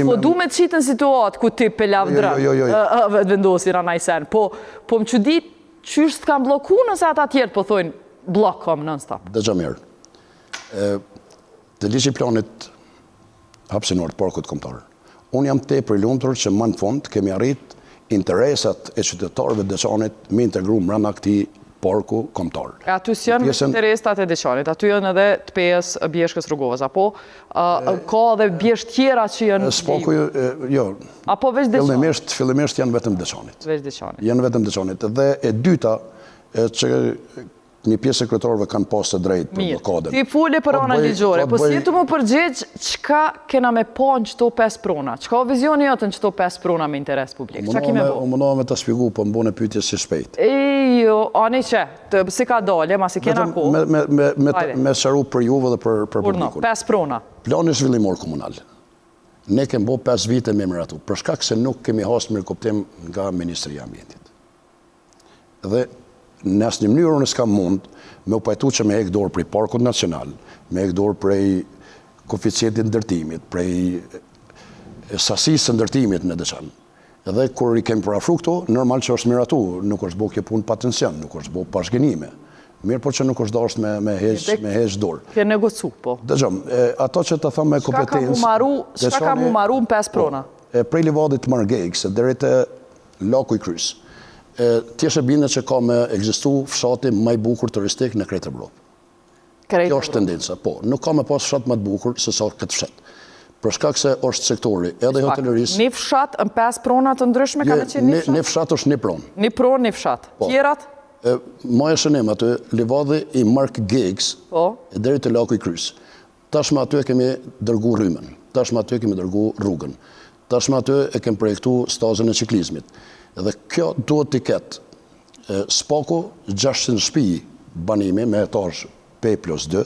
po du me të qitë në situatë ku ti pe lavdron, jo, jo, jo, Vetëvendosjen a naj sen. Po, po më çudit, qysh s'të kanë blloku nëse ata tjerët po thojnë bllok non stop. Dëgjo mirë. Te ligji i planit hapësinor të Parkut Kombëtar. Unë jam tepër i lumtur që më në fund kemi arrit interesat e qytetarëve të Deçanit me integru mbrenda këtij parku kombëtar. E aty s'janë vetëm interesat e Deçanit, aty janë edhe të Pejës, Bjeshkës, Rugovës, apo ka edhe bjeshkë tjera që janë S'paku, jo. Apo veç Deçanit? Fillimisht, fillimisht janë vetëm Deçanit. Veç Deçanit. Janë vetëm Deçanit. Dhe e dyta, që Një pjesë e kryetarëve kanë pas të drejtë për bllokadën. Ti fole për po anën ligjore, po, po s'je tu m'u përgjigj çka kena me pa në qëto 5 prona? Çka o vizioni jot në qëto 5 prona me interes publik? Çka ki me bo? U munova me ta shpjegu, po më bone pyetje si shpejt. E, jo, ani që, të, si ka dale, masi kena kohë. Me, me, me, me, me sqaru për juve dhe për, për publikun. 5 prona. Plani zhvillimor komunal. Ne kem bo 5 vite me miratu, për shkak se nuk kemi hasë mirëkuptim nga Ministria e Ambientit. Dhe në asnjë mënyrë unë s'kam mund me u pajtu që me hek dorë prej Parkut Nacional, me hek dorë prej koeficientit ndërtimit, prej sasisë së ndërtimit në Deçan. Dhe kur i kemi përafru këto, normal që është miratu, nuk është bo kjo punë pa tension, nuk është bo pa zhgënjime. Mirëpo që nuk është dashtë me, me heq, me heq dorë. Ke negocu, po. Dëgjom, ato që të thëmë me kompetencë... Çka ka mu maru në pesë prona? Po, prej livadit të Margegës, deri te Laku i Krysë. Të jesh e bindur që ka me ekzistu fshati më i bukur turistik në krejt Evropë. Krejt Kjo është tendenca, po. Nuk ka me pas fshat më të bukur se sa këtë fshat. Për shkak se është sektori edhe i hotelerisë. Një fshat në pesë prona të ndryshme ka me qenë një fshat? Një fshat është një pronë. Një pronë, një fshat. Po. Tjerat? Maje shënim aty, livadhi i Mark Gegës, po. e deri te Laku i Krysë. Tashmë aty e kemi dërgu rrymën, tashmë aty e kemi dërgu rrugën, tashmë aty e kemi projektu stazën e çiklizmit. Dhe kjo duhet t'i ketë s'paku 600 shtëpi banimi me etazh P plus 2,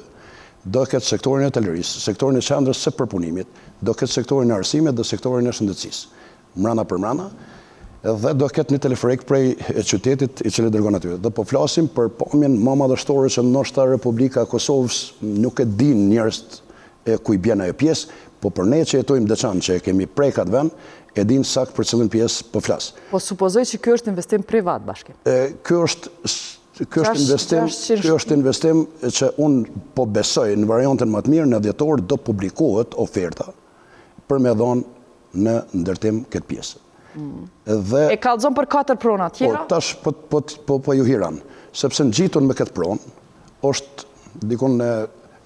do ketë sektorin e hotelerisë, sektorin e qendrës së përpunimit, do ketë sektorin e arsimit dhe sektorin e shëndetësisë. Mrena për mrena, dhe do ketë një teleferik prej qytetit i cili dërgon aty. Dhe po flasim për pamjen më madhështore që ndoshta Republika e Kosovës nuk e din njerëzit e ku i bjen ajo pjesë, po për ne që jetojmë Deçan, që e kemi prek atë vend, e din sakt për cilën pjesë po flas. Po supozoj që ky është investim privat, Bashkim. Ky është Ky është investim, ky është investim që unë po besoj në variantën më të mirë në dhjetor do publikohet oferta për me dhonë në ndërtim këtë pjesë. Mm. Dhe e kallzon për katër prona tjera? Po tash po po po, po ju hiran, sepse ngjitun me këtë pronë është dikun në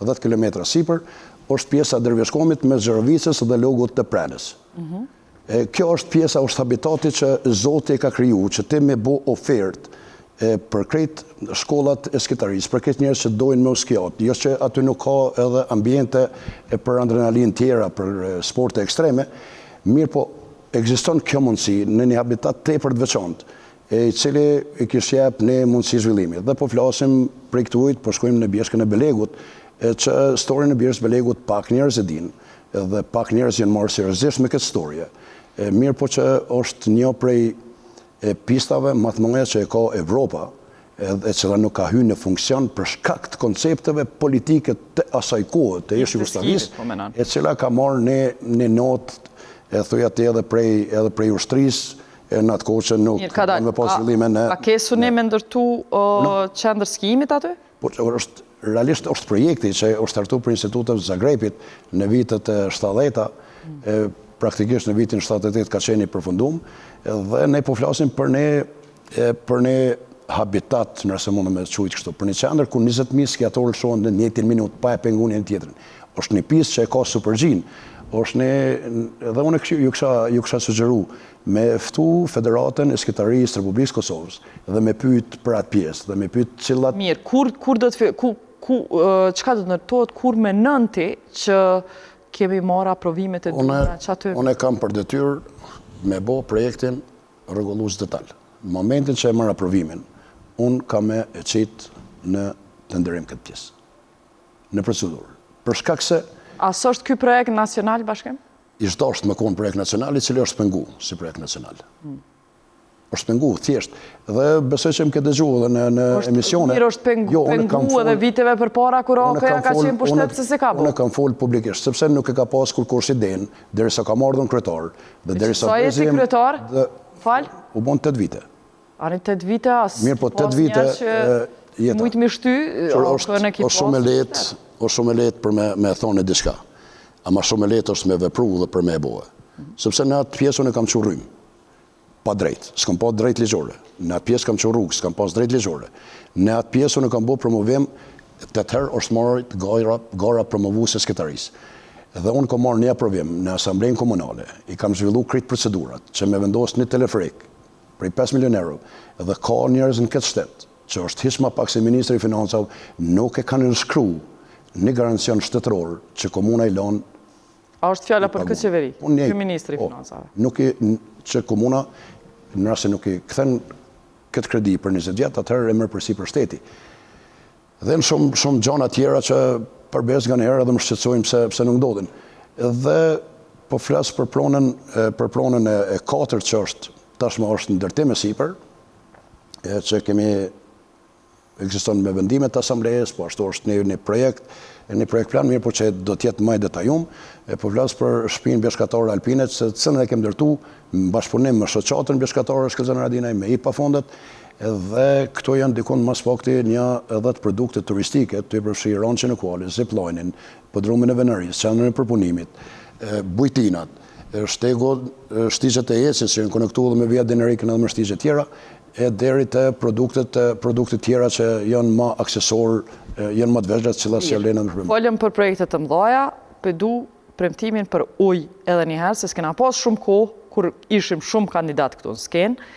10 kilometra sipër, është pjesa e Dervishkomit mes Gjerovicës dhe Logut të Prelës. Mm -hmm. E, kjo është pjesa, është habitati që Zoti e ka kriju, që ti me bo ofertë e, për krejt shkollat e skitarisë, për krejt njerëz që dojnë me u skijat, jo që aty nuk ka edhe ambiente e për adrenalinë tjera, për sporte ekstreme, mirë po ekziston kjo mundësi në një habitat tepër të veçantë, e i cili i kish jep një mundësi zhvillimi. Dhe po flasim prej këtujt, po shkojmë në Bjeshkën e Belegut, e që storjen e Bjeshkës Belegut pak njerëz e dinë, edhe pak njerëz janë marrë seriozisht me këtë storje. E mirë po që është një prej e pistave ma të mëdha që e ka Evropa, e cila nuk ka hy në funksion për shkak të koncepteve politike të asaj kohe, të ish Jugosllavisë, po e cila ka marrë një, një notë, e thuja ti edhe prej, edhe prej ushtrisë, e në atë kohë që nuk ka me pas zhvillime në... A ke synim me ndërtu qendër skijimit aty? Po, është, realisht është projekti që është hartu prej Institutit të Zagrebit në vitet e 70-ta, mm. praktikisht në vitin 78 ka qenë i përfundum, dhe ne po flasim për një për një habitat, nëse mundem me qujtë kështu, për një qendër ku 20.000 skiatorë lëshohen në njëjtin minutë pa e pengu njëri tjetrin. Është një pistë që e ka super-G-në. Është një dhe unë ju kisha ju kisha sugjeru me ftu Federatën e Skitarisë të Republikës së Kosovës dhe me pyet për atë pjesë dhe me pyet cilat Mirë, kur kur do të ku ku çka do të ndërtohet kur menon ti që kemi marrë aprovimet e duhura që aty? Unë kam për detyrë me bo projektin rregullues detal. Në momentin që e marr aprovimin, unë kam me e qit në tenderim këtë pjesë. Në procedurë. Për shkak se A s'është ky projekt nacional, Bashkim? Ish dashtë me konë projekt nacional, i cili është pengu si projekt nacional. Hmm. Është pengu, thjesht. Dhe besoj që më ke dëgju edhe në, në emisione. Mirë është pengu, jo, pengu edhe viteve përpara, kur AAK-ja ka qenë pushtet, se s'e ka bo. Unë kam fol publikisht, sepse nuk e ka pas kurkush idenë, derisa kam ardhur kryetar, Dhe derisa Sa je ti kryetar? Fal? U bon 8 vite. Ani 8 vite as. Mirë, po 8 vite jeta. Mujt mi shty, është, është shumë e lehtë, është shumë e lehtë për me me thonë diçka. Ama shumë e lehtë është me vepru dhe për me e bo. Mhm. Sepse në atë pjesë unë kam çu rrymë. Pa drejt, s'kam pas drejt ligjore. Në atë pjesë kam çu rrugë, s'kam pas drejt ligjore. Në atë pjesë unë kam bo promovim, tetë herë është marrë gara, gara promovuese e skitarisë. Dhe unë kam marrë një aprovim në Asamblenë Komunale, i kam zhvillu krejt procedurat, që me vendos një teleferik prej 5 milion euro, dhe ka njerëz në këtë shtet, që është hiç ma pak se Ministri i Financave, nuk e kanë nënshkru një garancion shtetëror që komuna i lanë A është fjala për këtë qeveri, po, ky ministri i po, Financave? Nuk i, që komuna, në rast se nuk i kthen këtë kredi për 20 vjet, atëherë e merr përsipër shteti. Dhe në shumë, shumë gjana tjera që për besë nganjëherë edhe më shqetësojnë pse, pse nuk ndodhin. Dhe po flas për pronën, për pronën e, e katërt që është tashmë është në ndërtim e sipër, e që kemi ekziston me vendime të asamblejës, po ashtu është një, një projekt, një projekt plan, mirë po që do të jetë më i detajum, e po flas për shpinë bjeshkatore alpine, të cilën e kem ndërtu në bashkëpunim me shoqatën bjeshkatore Shkëlzen Haradinaj, me IPA fondet, dhe këto janë dikun më së pakti një 10 produkte turistike, tu përfshi rançin e kualës, zipline-in, podrumin e venarisë, qendrën e përpunimit, bujtinat, shtegu, shtigjet e ecjes që janë konektu edhe me Via Dinarikën edhe me shtigje tjera, e deri te produktet produktet tjera që janë ma aksesorë, janë ma të vegjla të cilat s'ia vlen edhe Folëm për projekte të mëdha, po du premtimin për ujë edhe një herë, se s'kena pas shumë kohë kur ishim shumë kandidat këtu në skenë.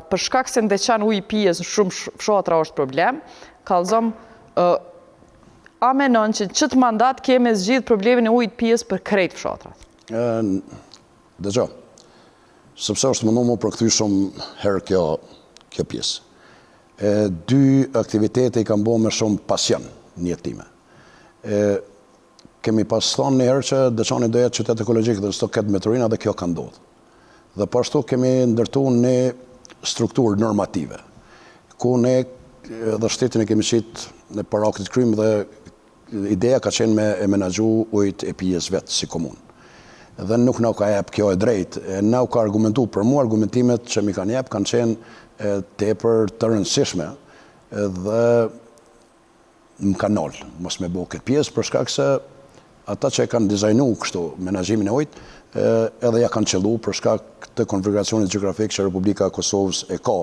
Për shkak se në Deçan uji i pijes në shumë fshatra është problem, kallzom a menon që qëtë mandat ke me zgjidh problemin e ujit pijes për krejt fshatrat? Dëgjo, sepse është mundu mu përkthy shumë herë kjo, kjo pjesë. E, dy aktivitete i kam bo me shumë pasion në jetë time. E, kemi pas thonë një herë që Deçani do jetë qytet ekologjik dhe s'do ketë mbeturina dhe kjo ka ndodhë. Dhe po ashtu kemi ndërtu një strukturë normative, ku ne dhe shtetin e kemi qitë në para aktit krym dhe Ideja ka qenë me e menaxhu ujët e pijes vetë si komunë. Dhe nuk na u ka jep kjo e drejtë, e na u ka argumentu, për mua argumentimet që m'i kanë jep kanë qenë tepër të rëndësishme dhe më kanë nalë mos me bo këtë pjesë për shkak se ata që e kanë dizajnu kështu menaxhimin e ujit edhe ja kanë qëllu për shkak të konfiguracionit gjeografik që Republika e Kosovës e ka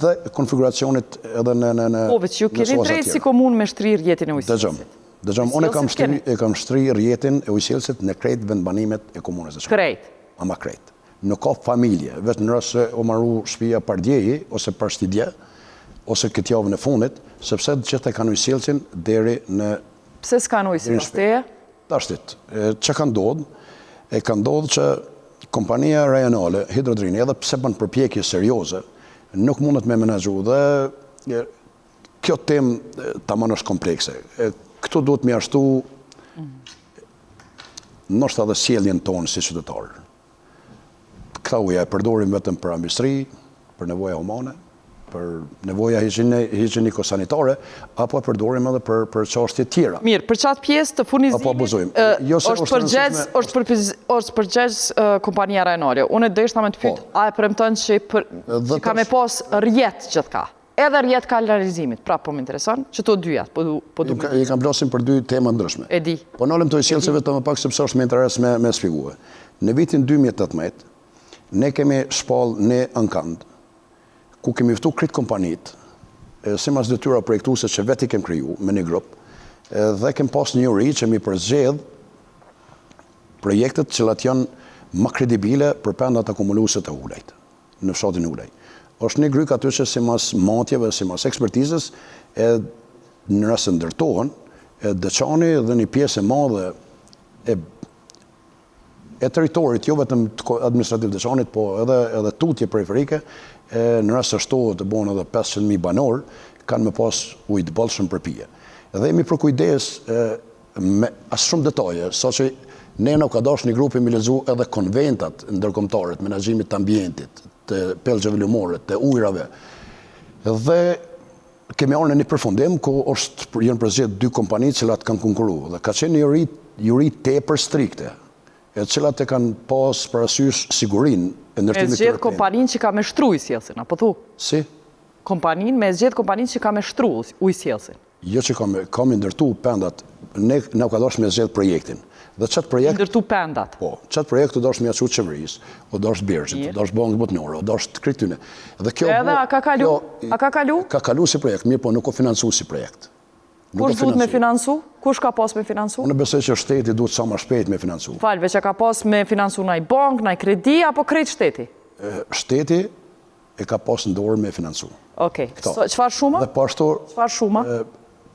dhe konfiguracionit edhe në në në Po, veç ju keni drejt si komunë me shtri rrjetin e ujësjellësit. Dëgjom, unë kam shtri e kam shtri rrjetin e ujësjellësit në krejt vendbanimet e komunës së Krejt. Ama krejt. Nuk ka familje, veç në rast se u maru shtëpia pardjehi ose parshtidje ose këtë javën e fundit, sepse të gjithë e kanë ujësjellësin deri në Pse s'kanë ujë sipas teje? Tashtit, çka ka ndodhë? E ka ndodhë që kompania rajonale, Hidrodrini, edhe pse bën përpjekje serioze, nuk mundet me menaxhu dhe kjo temë tamam është komplekse. Këtu duhet me ia shtu ndoshta edhe sjelljen tonë si qytetarë. Këta ujë a e përdorim vetëm për amvisëri, për nevoja humane, për nevoja higjieniko-sanitare, apo e përdorim edhe për për çështje tjera. Mirë, për qatë pjesë të furnizimit, Apo abuzojmë. Jo se është përgjegjës, është është përgjegjës kompania rajonale. Unë deshta me të pyet, po. a e premton që për që ka me pas rrjet gjithka? Edhe rrjet kanalizimit, pra po më intereson, që to dyjat, po du, po du. I kam flasim për dy tema ndryshme. E di. Po nalem te ujësjellësi vetëm më pak sepse është me interes me me shpjegue. Në vitin 2018 ne kemi shpall një ankand ku kemi ftu krejt kompanitë, simas detyra projektuese që vetë i kem kriju me një grup, dhe kem pas një juri që mi përzgjedh projektet të cilat janë më kredibile për pendat akumuluese të Hulajt, në fshatin Hulaj. Është një grykë aty që simas matjeve, simas ekspertizës, e në rast se ndërtohen, e Deçani dhe një pjesë e madhe e e territorit, jo vetëm administrativ të Deçanit, po edhe edhe tutje periferike, e në rast se shtohet të bëhen edhe 500.000 banorë, kanë me pas ujë të bollshëm për pije. Dhe jemi përkujdes e, me as shumë detaje, saqë ne na ka dashur një grupi me lexu edhe konventat ndërkombëtare të menaxhimit të ambientit, të pellgjeve lumore, të ujrave. Dhe kemi ardhur në një përfundim ku është janë përzgjedh dy kompani të cilat kanë konkurru dhe ka qenë një juri, juri tepër strikte, e cilat e kanë pas parasysh sigurinë e Me ndërtimit zgjedh të kompaninë që ka me shtru ujësjellësin, apo thu? Si? Kompaninë, me zgjedh kompaninë që ka me shtru ujësjellësin. Jo që ka me, ka me ndërtu pendat, ne na ka dashur me zgjedh projektin. Dhe çat projekt Ndërtu pendat. Po, çat projekt u dash me ja çu qeverisë, u dash BERZH-it, u dash Bankës Botnore, u dash të krejt tyne. Dhe kjo Edhe a ka kalu? Kjo, a ka kalu? Ka kalu si projekt, mirë po nuk u financu si projekt. Nuk Kush duhet me financu? Kush ka pas me financu? Unë besoj që shteti duhet sa më shpejt me financu. Fal, veç a ka pas me financu naj bank, naj kredi, apo krejt shteti? Shteti e ka pas në dorë me financu. Okej. Okay. Çfarë shuma? Dhe po ashtu, Çfarë shuma?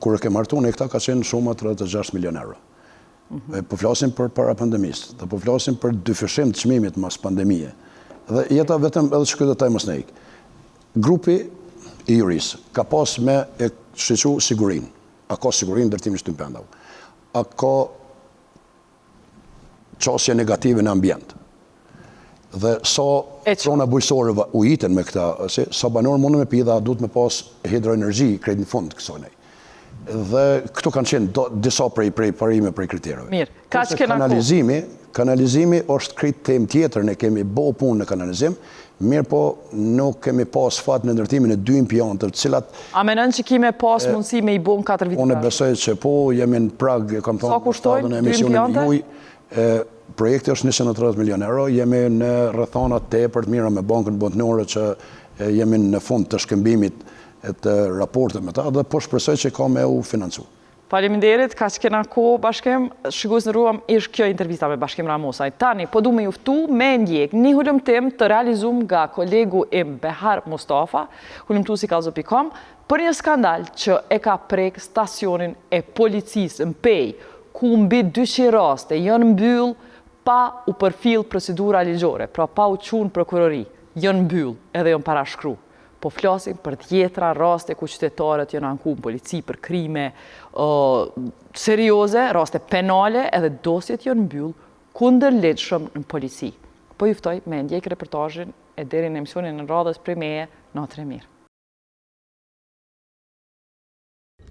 Kur e kem hartu ne këta ka qenë shuma 36 milion euro. Mm -hmm. Po flasim për para pandemisë, dhe po flasim për dyfishim të çmimit mas pandemie. Dhe jeta vetëm edhe që këtë detaj mos na ik. Grupi i jurisë ka pas me e shiqu sigurinë. A ka sigurinë ndërtimi i këtyne pendave? A ka qasje negative në ambient. Dhe sa prona bujqësore ujiten me këta, si, sa banorë mundën me pi dhe a duhet me pas hidroenergji krejt në fund kësaj. Dhe këto kanë qenë do, disa prej prej parime prej kritereve. Mirë, kaq kena kanalizimi, kanalizimi është krejt temë tjetër, ne kemi bo punë në kanalizim, mirë po nuk kemi pas fat në ndërtimin e dy impianteve, të cilat A menon që ki me pas mundësi me i bo në 4 vite? Unë besoj që po, jemi në prag, e kam thonë, Sa kushtojnë dy impiante? Juj, e, projekti është 130 milion euro, jemi në rrethana tepër të mira me Bankën Botnore që e, jemi në fund të shkëmbimit të raporteve me ta dhe po shpresoj që ka me u financu. Faleminderit, kaq kena kohë Bashkim, shikues të nderuam ish kjo intervista me Bashkim Ramosaj. Tani, po du me ju ftu me ndjek një hulumtim të realizum nga kolegu im Behar Mustafa, hulumtues i kallxo.com, për një skandal që e ka prek stacionin e policisë në Pejë, ku mbi 200 raste janë mbyll pa u përfill procedura ligjore, pra pa u çu në prokurori, janë mbyll edhe janë parashkru. Po flasim për dhjetra raste ku qytetarët janë anku në polici për krime serioze, raste penale, edhe dosjet janë mbyll kundërligjshëm në polici. Po ju ftoj me ndjek reportazhin e deri në emisionin e radhës prej meje, natën e mirë.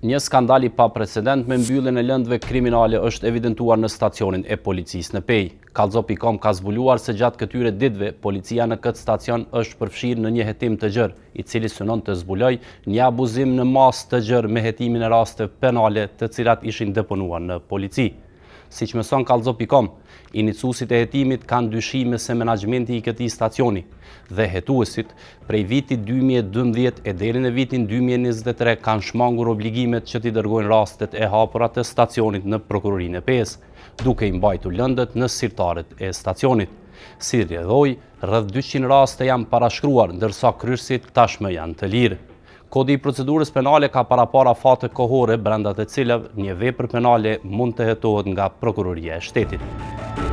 Një skandal i paprecedent me mbylljen e lëndëve kriminale është evidentuar në stacionin e policisë në Pejë. Kallxo.com ka zbuluar se gjatë këtyre ditëve, policia në këtë stacion është përfshirë në një hetim të gjerë, i cili synon të zbulojë një abuzim në masë të gjerë me hetimin e rasteve penale të cilat ishin deponuar në polici. Siç mëson Kallxo.com, inicuesit e hetimit kanë dyshime se menaxhmenti i këtij stacioni dhe hetuesit prej vitit 2012 e deri në vitin 2023 kanë shmangur obligimet që t'i dërgojnë rastet e hapura të stacionit në Prokurorinë e Pejës, duke i mbajtur lëndët në sirtarët e stacionit. Si rrjedhojë, rreth 200 raste janë parashkruar, ndërsa kryerësit tashmë janë të lirë. Kodi i procedurës penale ka paraparë afate kohore brenda të cilave një vepër penale mund të hetohet nga Prokuroria e Shtetit.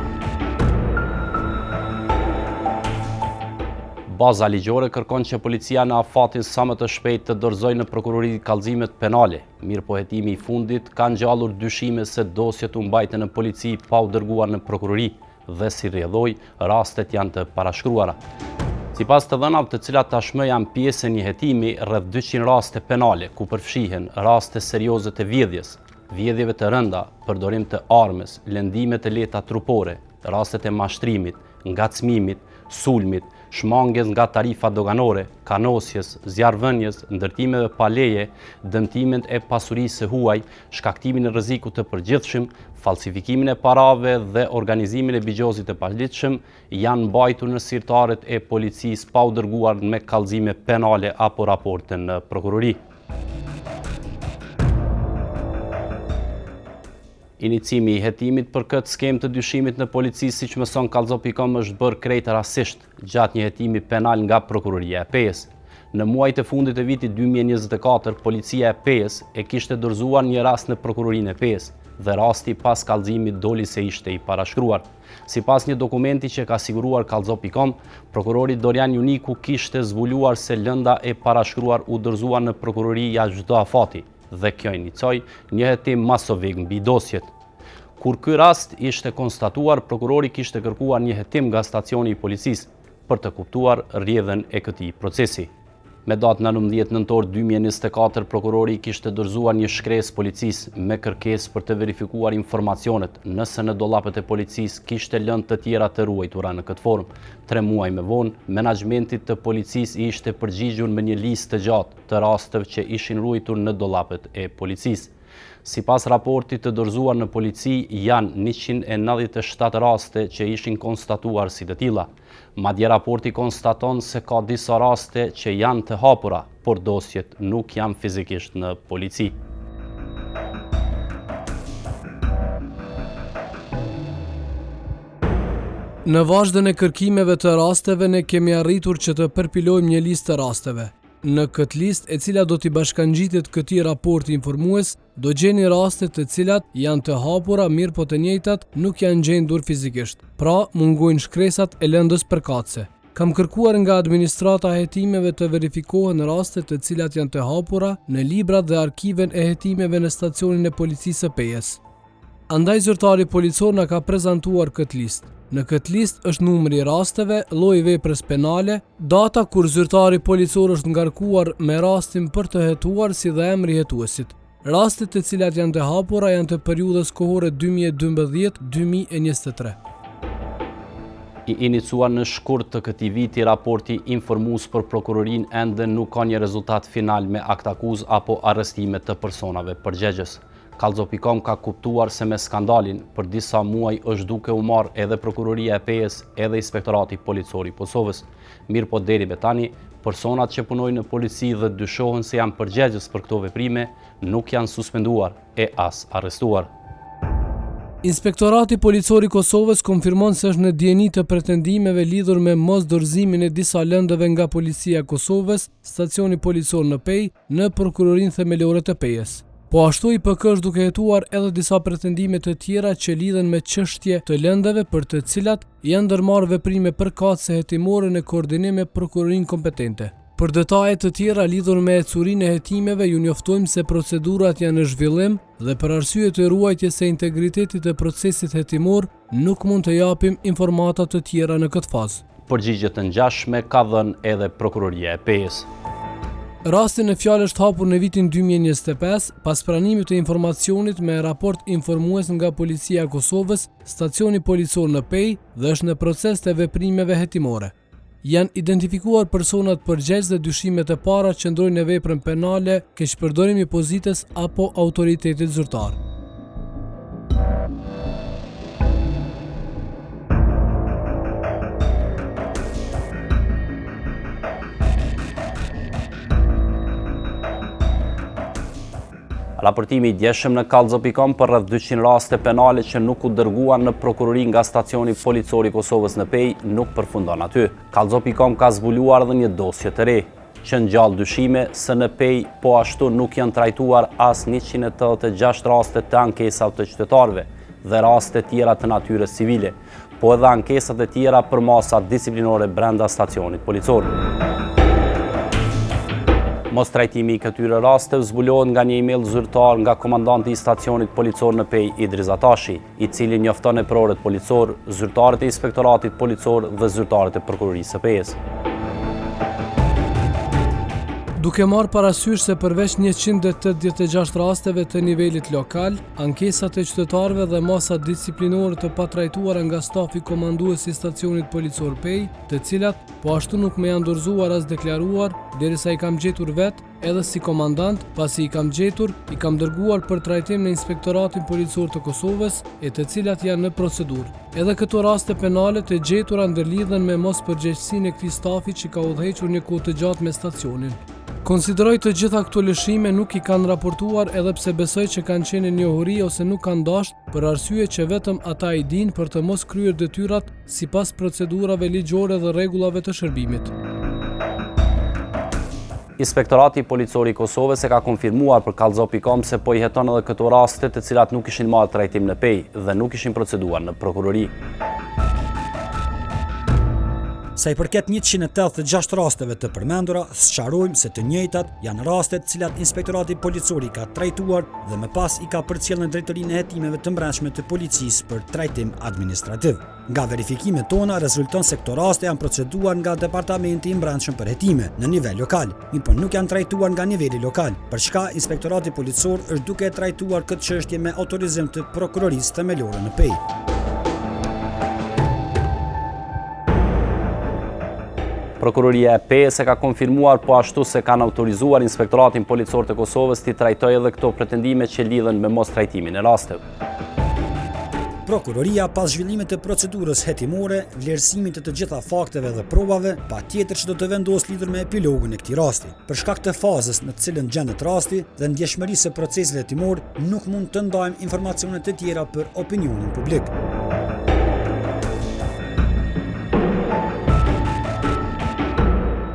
Baza ligjore kërkon që policia në afatin sa më të shpejtë të dorëzojë në prokurori kallëzimet penale. Mirëpo hetimi i fundit ka ngjallur dyshime se dosjet u mbajtën në polici pa u dërguar në prokurori. Dhe si rrjedhojë, rastet janë të parashkruara. Sipas të dhënave të cilat tashmë janë pjesë e një hetimi, rreth 200 raste penale, ku përfshihen raste serioze të vjedhjes, vjedhjeve të rënda, përdorim të armës, lëndime të lehta trupore, rastet e mashtrimit, ngacmimit, sulmit, shmangies nga tarifat doganore, kanosjes, zjarrvënies, ndërtimeve pa leje, dëmtimin e pasurisë së huaj, shkaktimin e rrezikut të përgjithshëm, falsifikimin e parave dhe organizimin e bixhozit të paligjshëm, janë mbajtur në sirtarët e policisë pa u dërguar me kallëzime penale apo raporte në prokurori. Inicimi i hetimit për këtë skemë të dyshimit në polici, siç mëson Kallxo.com është bërë krejt rastësisht gjatë një hetimi penal nga Prokuroria e Pejës. Në muajt e fundit të vitit 2024, policia e Pejës e kishte dorëzuar një rast në Prokurorinë e Pejës dhe rasti pas kallëzimit doli se ishte i parashkruar. Sipas një dokumenti që ka siguruar Kallxo.com, prokurori Dorian Juniku kishte zbuluar se lënda e parashkruar u dorëzua në prokurori jashtë çdo afati. dhe kjo inicoi një hetim masovik mbi dosjet. Kur ky rast ishte konstatuar, prokurori kishte kërkuar një hetim nga stacioni i policisë për të kuptuar rrjedhën e këtij procesi. Me datë 19 nëntor 2024, prokurori kishte dorëzuar një shkresë policisë me kërkesë për të verifikuar informacionet nëse në dollapët e policisë kishte lëndë të tjera të ruajtura në këtë formë. Tre muaj më vonë, menaxhmentit të policisë i ishte përgjigjur me një listë të gjatë të rasteve që ishin ruajtur në dollapët e policisë. Sipas raportit të dorëzuar në polici, janë 197 raste që ishin konstatuar si të tilla. Madje raporti konstaton se ka disa raste që janë të hapura, por dosjet nuk janë fizikisht në polici. Në vazhdën e kërkimeve të rasteve ne kemi arritur që të përpilojmë një listë të rasteve. Në këtë listë, e cila do t'i bashkangjitet këtij raporti informues, do gjeni raste të cilat janë të hapura mirëpo të njëjtat nuk janë gjendur fizikisht. Pra, mungojnë shkresat e lëndës përkatëse. Kam kërkuar nga administrata e hetimeve të verifikohen raste të cilat janë të hapura në librat dhe arkivën e hetimeve në stacionin e policisë së Pejës. Andaj zyrtari policor na ka prezantuar këtë listë. Në këtë listë është numri i rasteve, lloji i veprës penale, data kur zyrtari policor është ngarkuar me rastin për të hetuar si dhe emri i hetuesit. Rastet të cilat janë të hapura janë të periudhës kohore 2012-2023. I inicuar në shkurt të këtij viti, raporti informues për prokurorinë ende nuk ka një rezultat final me aktakuzë apo arrestime të personave përgjegjës. Kallxo.com ka kuptuar se me skandalin, për disa muaj është duke u marrë edhe Prokuroria e Pejës edhe Inspektorati Policor i Kosovës. Mirëpo deri me tani, personat që punojnë në polici dhe dyshohen se janë përgjegjës për këto veprime, nuk janë suspenduar e as arrestuar. Inspektorati Policor i Kosovës konfirmon se është në dijeni të pretendimeve lidhur me mosdorëzimin e disa lëndëve nga Policia e Kosovës, Stacioni Policor në Pejë, në Prokurorinë Themelore të Pejës. Po ashtu IPK është duke hetuar edhe disa pretendime të tjera që lidhen me çështje të lëndëve për të cilat janë ndërmarrë veprime përkatëse hetimore në koordinim me prokurorinë kompetente. Për detaje të tjera lidhur me ecurinë e hetimeve ju njoftojmë se procedurat janë në zhvillim dhe për arsye të ruajtjes së integritetit të procesit hetimor Nuk mund të japim informata të tjera në këtë fazë. Përgjigje të ngjashme ka dhënë edhe Prokuroria e Pejës. Rasti në fjalë është hapur në vitin 2025, pas pranimit të informacionit me raport informues nga Policia e Kosovës, stacioni policor në Pejë dhe është në proces të veprimeve hetimore. Janë identifikuar personat përgjegjës dhe dyshimet e para qëndrojnë në veprën penale keqpërdorim i pozitës apo autoritetit zyrtar. Raportimi i djeshëm në kallxo.com për rreth 200 raste penale që nuk u dërguan në prokurori nga stacioni policor i Kosovës në Pejë nuk përfundon aty. Kallxo.com ka zbuluar edhe një dosje të re, që ngjall dyshime se në Pejë po ashtu nuk janë trajtuar as 186 raste të ankesave të qytetarëve dhe raste tjera të natyrës civile. po edhe ankesat e tjera për masa disiplinore brenda stacionit policor. Mostrajtimi i këtyre rasteve zbulohet nga një email zyrtar nga komandanti i stacionit policor në Pejë, Idriz Atashi, i cili njofton eprorët policorë, zyrtarët e inspektoratit policor dhe zyrtarët e prokurorisë së Pejës. Duke marrë parasysh se përveç 186 rasteve të nivelit lokal, ankesat e qytetarëve dhe masat disiplinore të patrajtuara nga stafi komandues i stacionit policor Pejë, të cilat Po ashtu nuk më janë dorëzuar as deklaruar, derisa i kam gjetur vetë, edhe si komandant, pasi i kam gjetur, i kam dërguar për trajtim në Inspektoratin Policor të Kosovës, e të cilat janë në procedurë. Edhe këto raste penale të gjetura ndërlidhen me mospërgjegjësinë e këtij stafi që ka udhëhequr një kohë të gjatë me stacionin. Konsideroj të gjitha këto lëshime nuk i kanë raportuar edhe pse besoj që kanë qenë në njohuri ose nuk kanë dashtë për arsye që vetëm ata i dinë për të mos kryer detyrat sipas procedurave ligjore dhe rregullave të shërbimit. Inspektorati Policor i Kosovës e ka konfirmuar për Kallxo.com se po i heton edhe këto raste të cilat nuk kishin marrë trajtim në Pejë dhe nuk ishin proceduar në prokurori. Sa i përket 186 rasteve të përmendura, sqarojmë se të njëjtat janë raste të cilat Inspektorati Policor i ka trajtuar dhe më pas i ka përcjellë në Drejtorinë e Hetimeve të Mbrendshme të Policisë për trajtim administrativ. Nga verifikimet tona rezulton se këto raste janë proceduar nga Departamenti i Mbrendshëm për Hetime në nivel lokal, mirëpo nuk janë trajtuar nga niveli lokal, për çka Inspektorati Policor është duke e trajtuar këtë çështje me autorizim të Prokurorisë Themelore në Pejë. Prokuroria e Pejës e ka konfirmuar po ashtu se kanë autorizuar Inspektoratin Policor të Kosovës t'i trajtojë edhe këto pretendime që lidhen me mostrajtimin e rasteve. Prokuroria, pas zhvillimit të procedurës hetimore, vlerësimit të të gjitha fakteve dhe provave, patjetër që do të vendosë lidhur me epilogun e këtij rasti. Për shkak të fazës në të cilën gjendet rasti dhe ndjeshmërisë së procesit hetimor, nuk mund të ndajmë informacione të tjera për opinionin publik.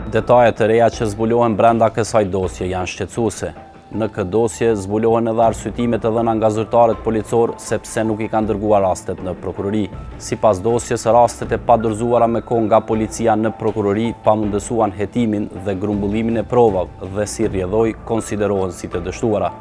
Detaje të reja që zbulohen brenda kësaj dosje janë shqetësuese. Në këtë dosje zbulohen edhe arsyetimet e dhëna nga zyrtarët policorë se pse nuk i kanë dërguar rastet në prokurori. Sipas dosjes, rastet e padorëzuara me kohë nga policia në prokurori pamundësuan hetimin dhe grumbullimin e provave dhe si rrjedhojë konsiderohen si të dështuara.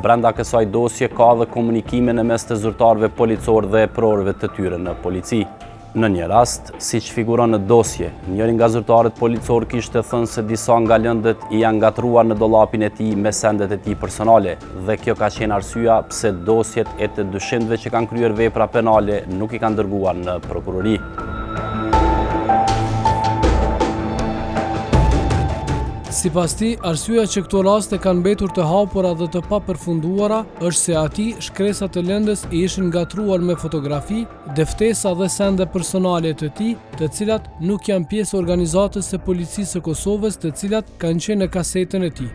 Brenda kësaj dosje ka edhe komunikime në mes të zyrtarëve policorë dhe eprorëve të tyre në polici. Në një rast, siç figuron në dosje, njëri nga zyrtarët policorë kishte thënë se disa nga lëndët i janë ngatërruar në dollapin e tij me sendet e tij personale dhe kjo ka qenë arsyeja pse dosjet e të dyshimtëve që kanë kryer vepra penale nuk i kanë dërguar në prokurori. Sipas tij, arsyeja që këto raste kanë mbetur të hapura dhe të papërfunduara është se atij shkresat e lëndës i ishin ngatërruar me fotografi, dëftesa dhe sende personale të tij, të cilat nuk janë pjesë e organizatës së Policisë së Kosovës, të cilat kanë qenë në kasetën e tij.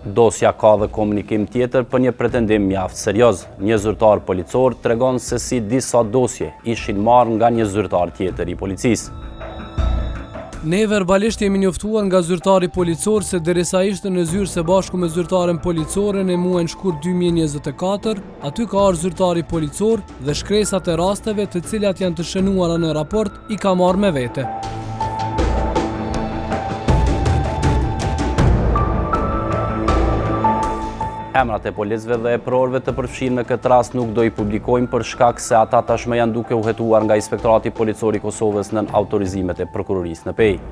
Dosja ka dhe komunikim tjetër për një pretendim mjaft serioz. Një zyrtar policor tregon se si disa dosje ishin marrë nga një zyrtar tjetër i policisë. Ne verbalisht jemi njoftuar nga zyrtari policor se derisa ishte në zyrë së bashku me zyrtaren policore në muajin shkurt 2024, aty ka ardhur zyrtari policor dhe shkresat e rasteve të cilat janë të shënuara në raport i ka marrë me vete. Emrat e policëve dhe eprorëve të përfshirë në këtë rast nuk do i publikojmë për shkak se ata tashmë janë duke u hetuar nga Inspektorati Policor i Kosovës nën autorizimet e Prokurorisë në Pejë.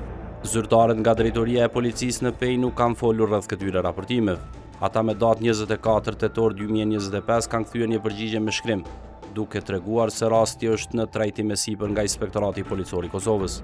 Zyrtarët nga Drejtoria e Policisë në Pejë nuk kanë folur rreth këtyre raportimeve. Ata me datë 24 tetor 2025 kanë kthyer një përgjigje me shkrim, duke treguar se rasti është në trajtim e sipër nga Inspektorati Policor i Kosovës.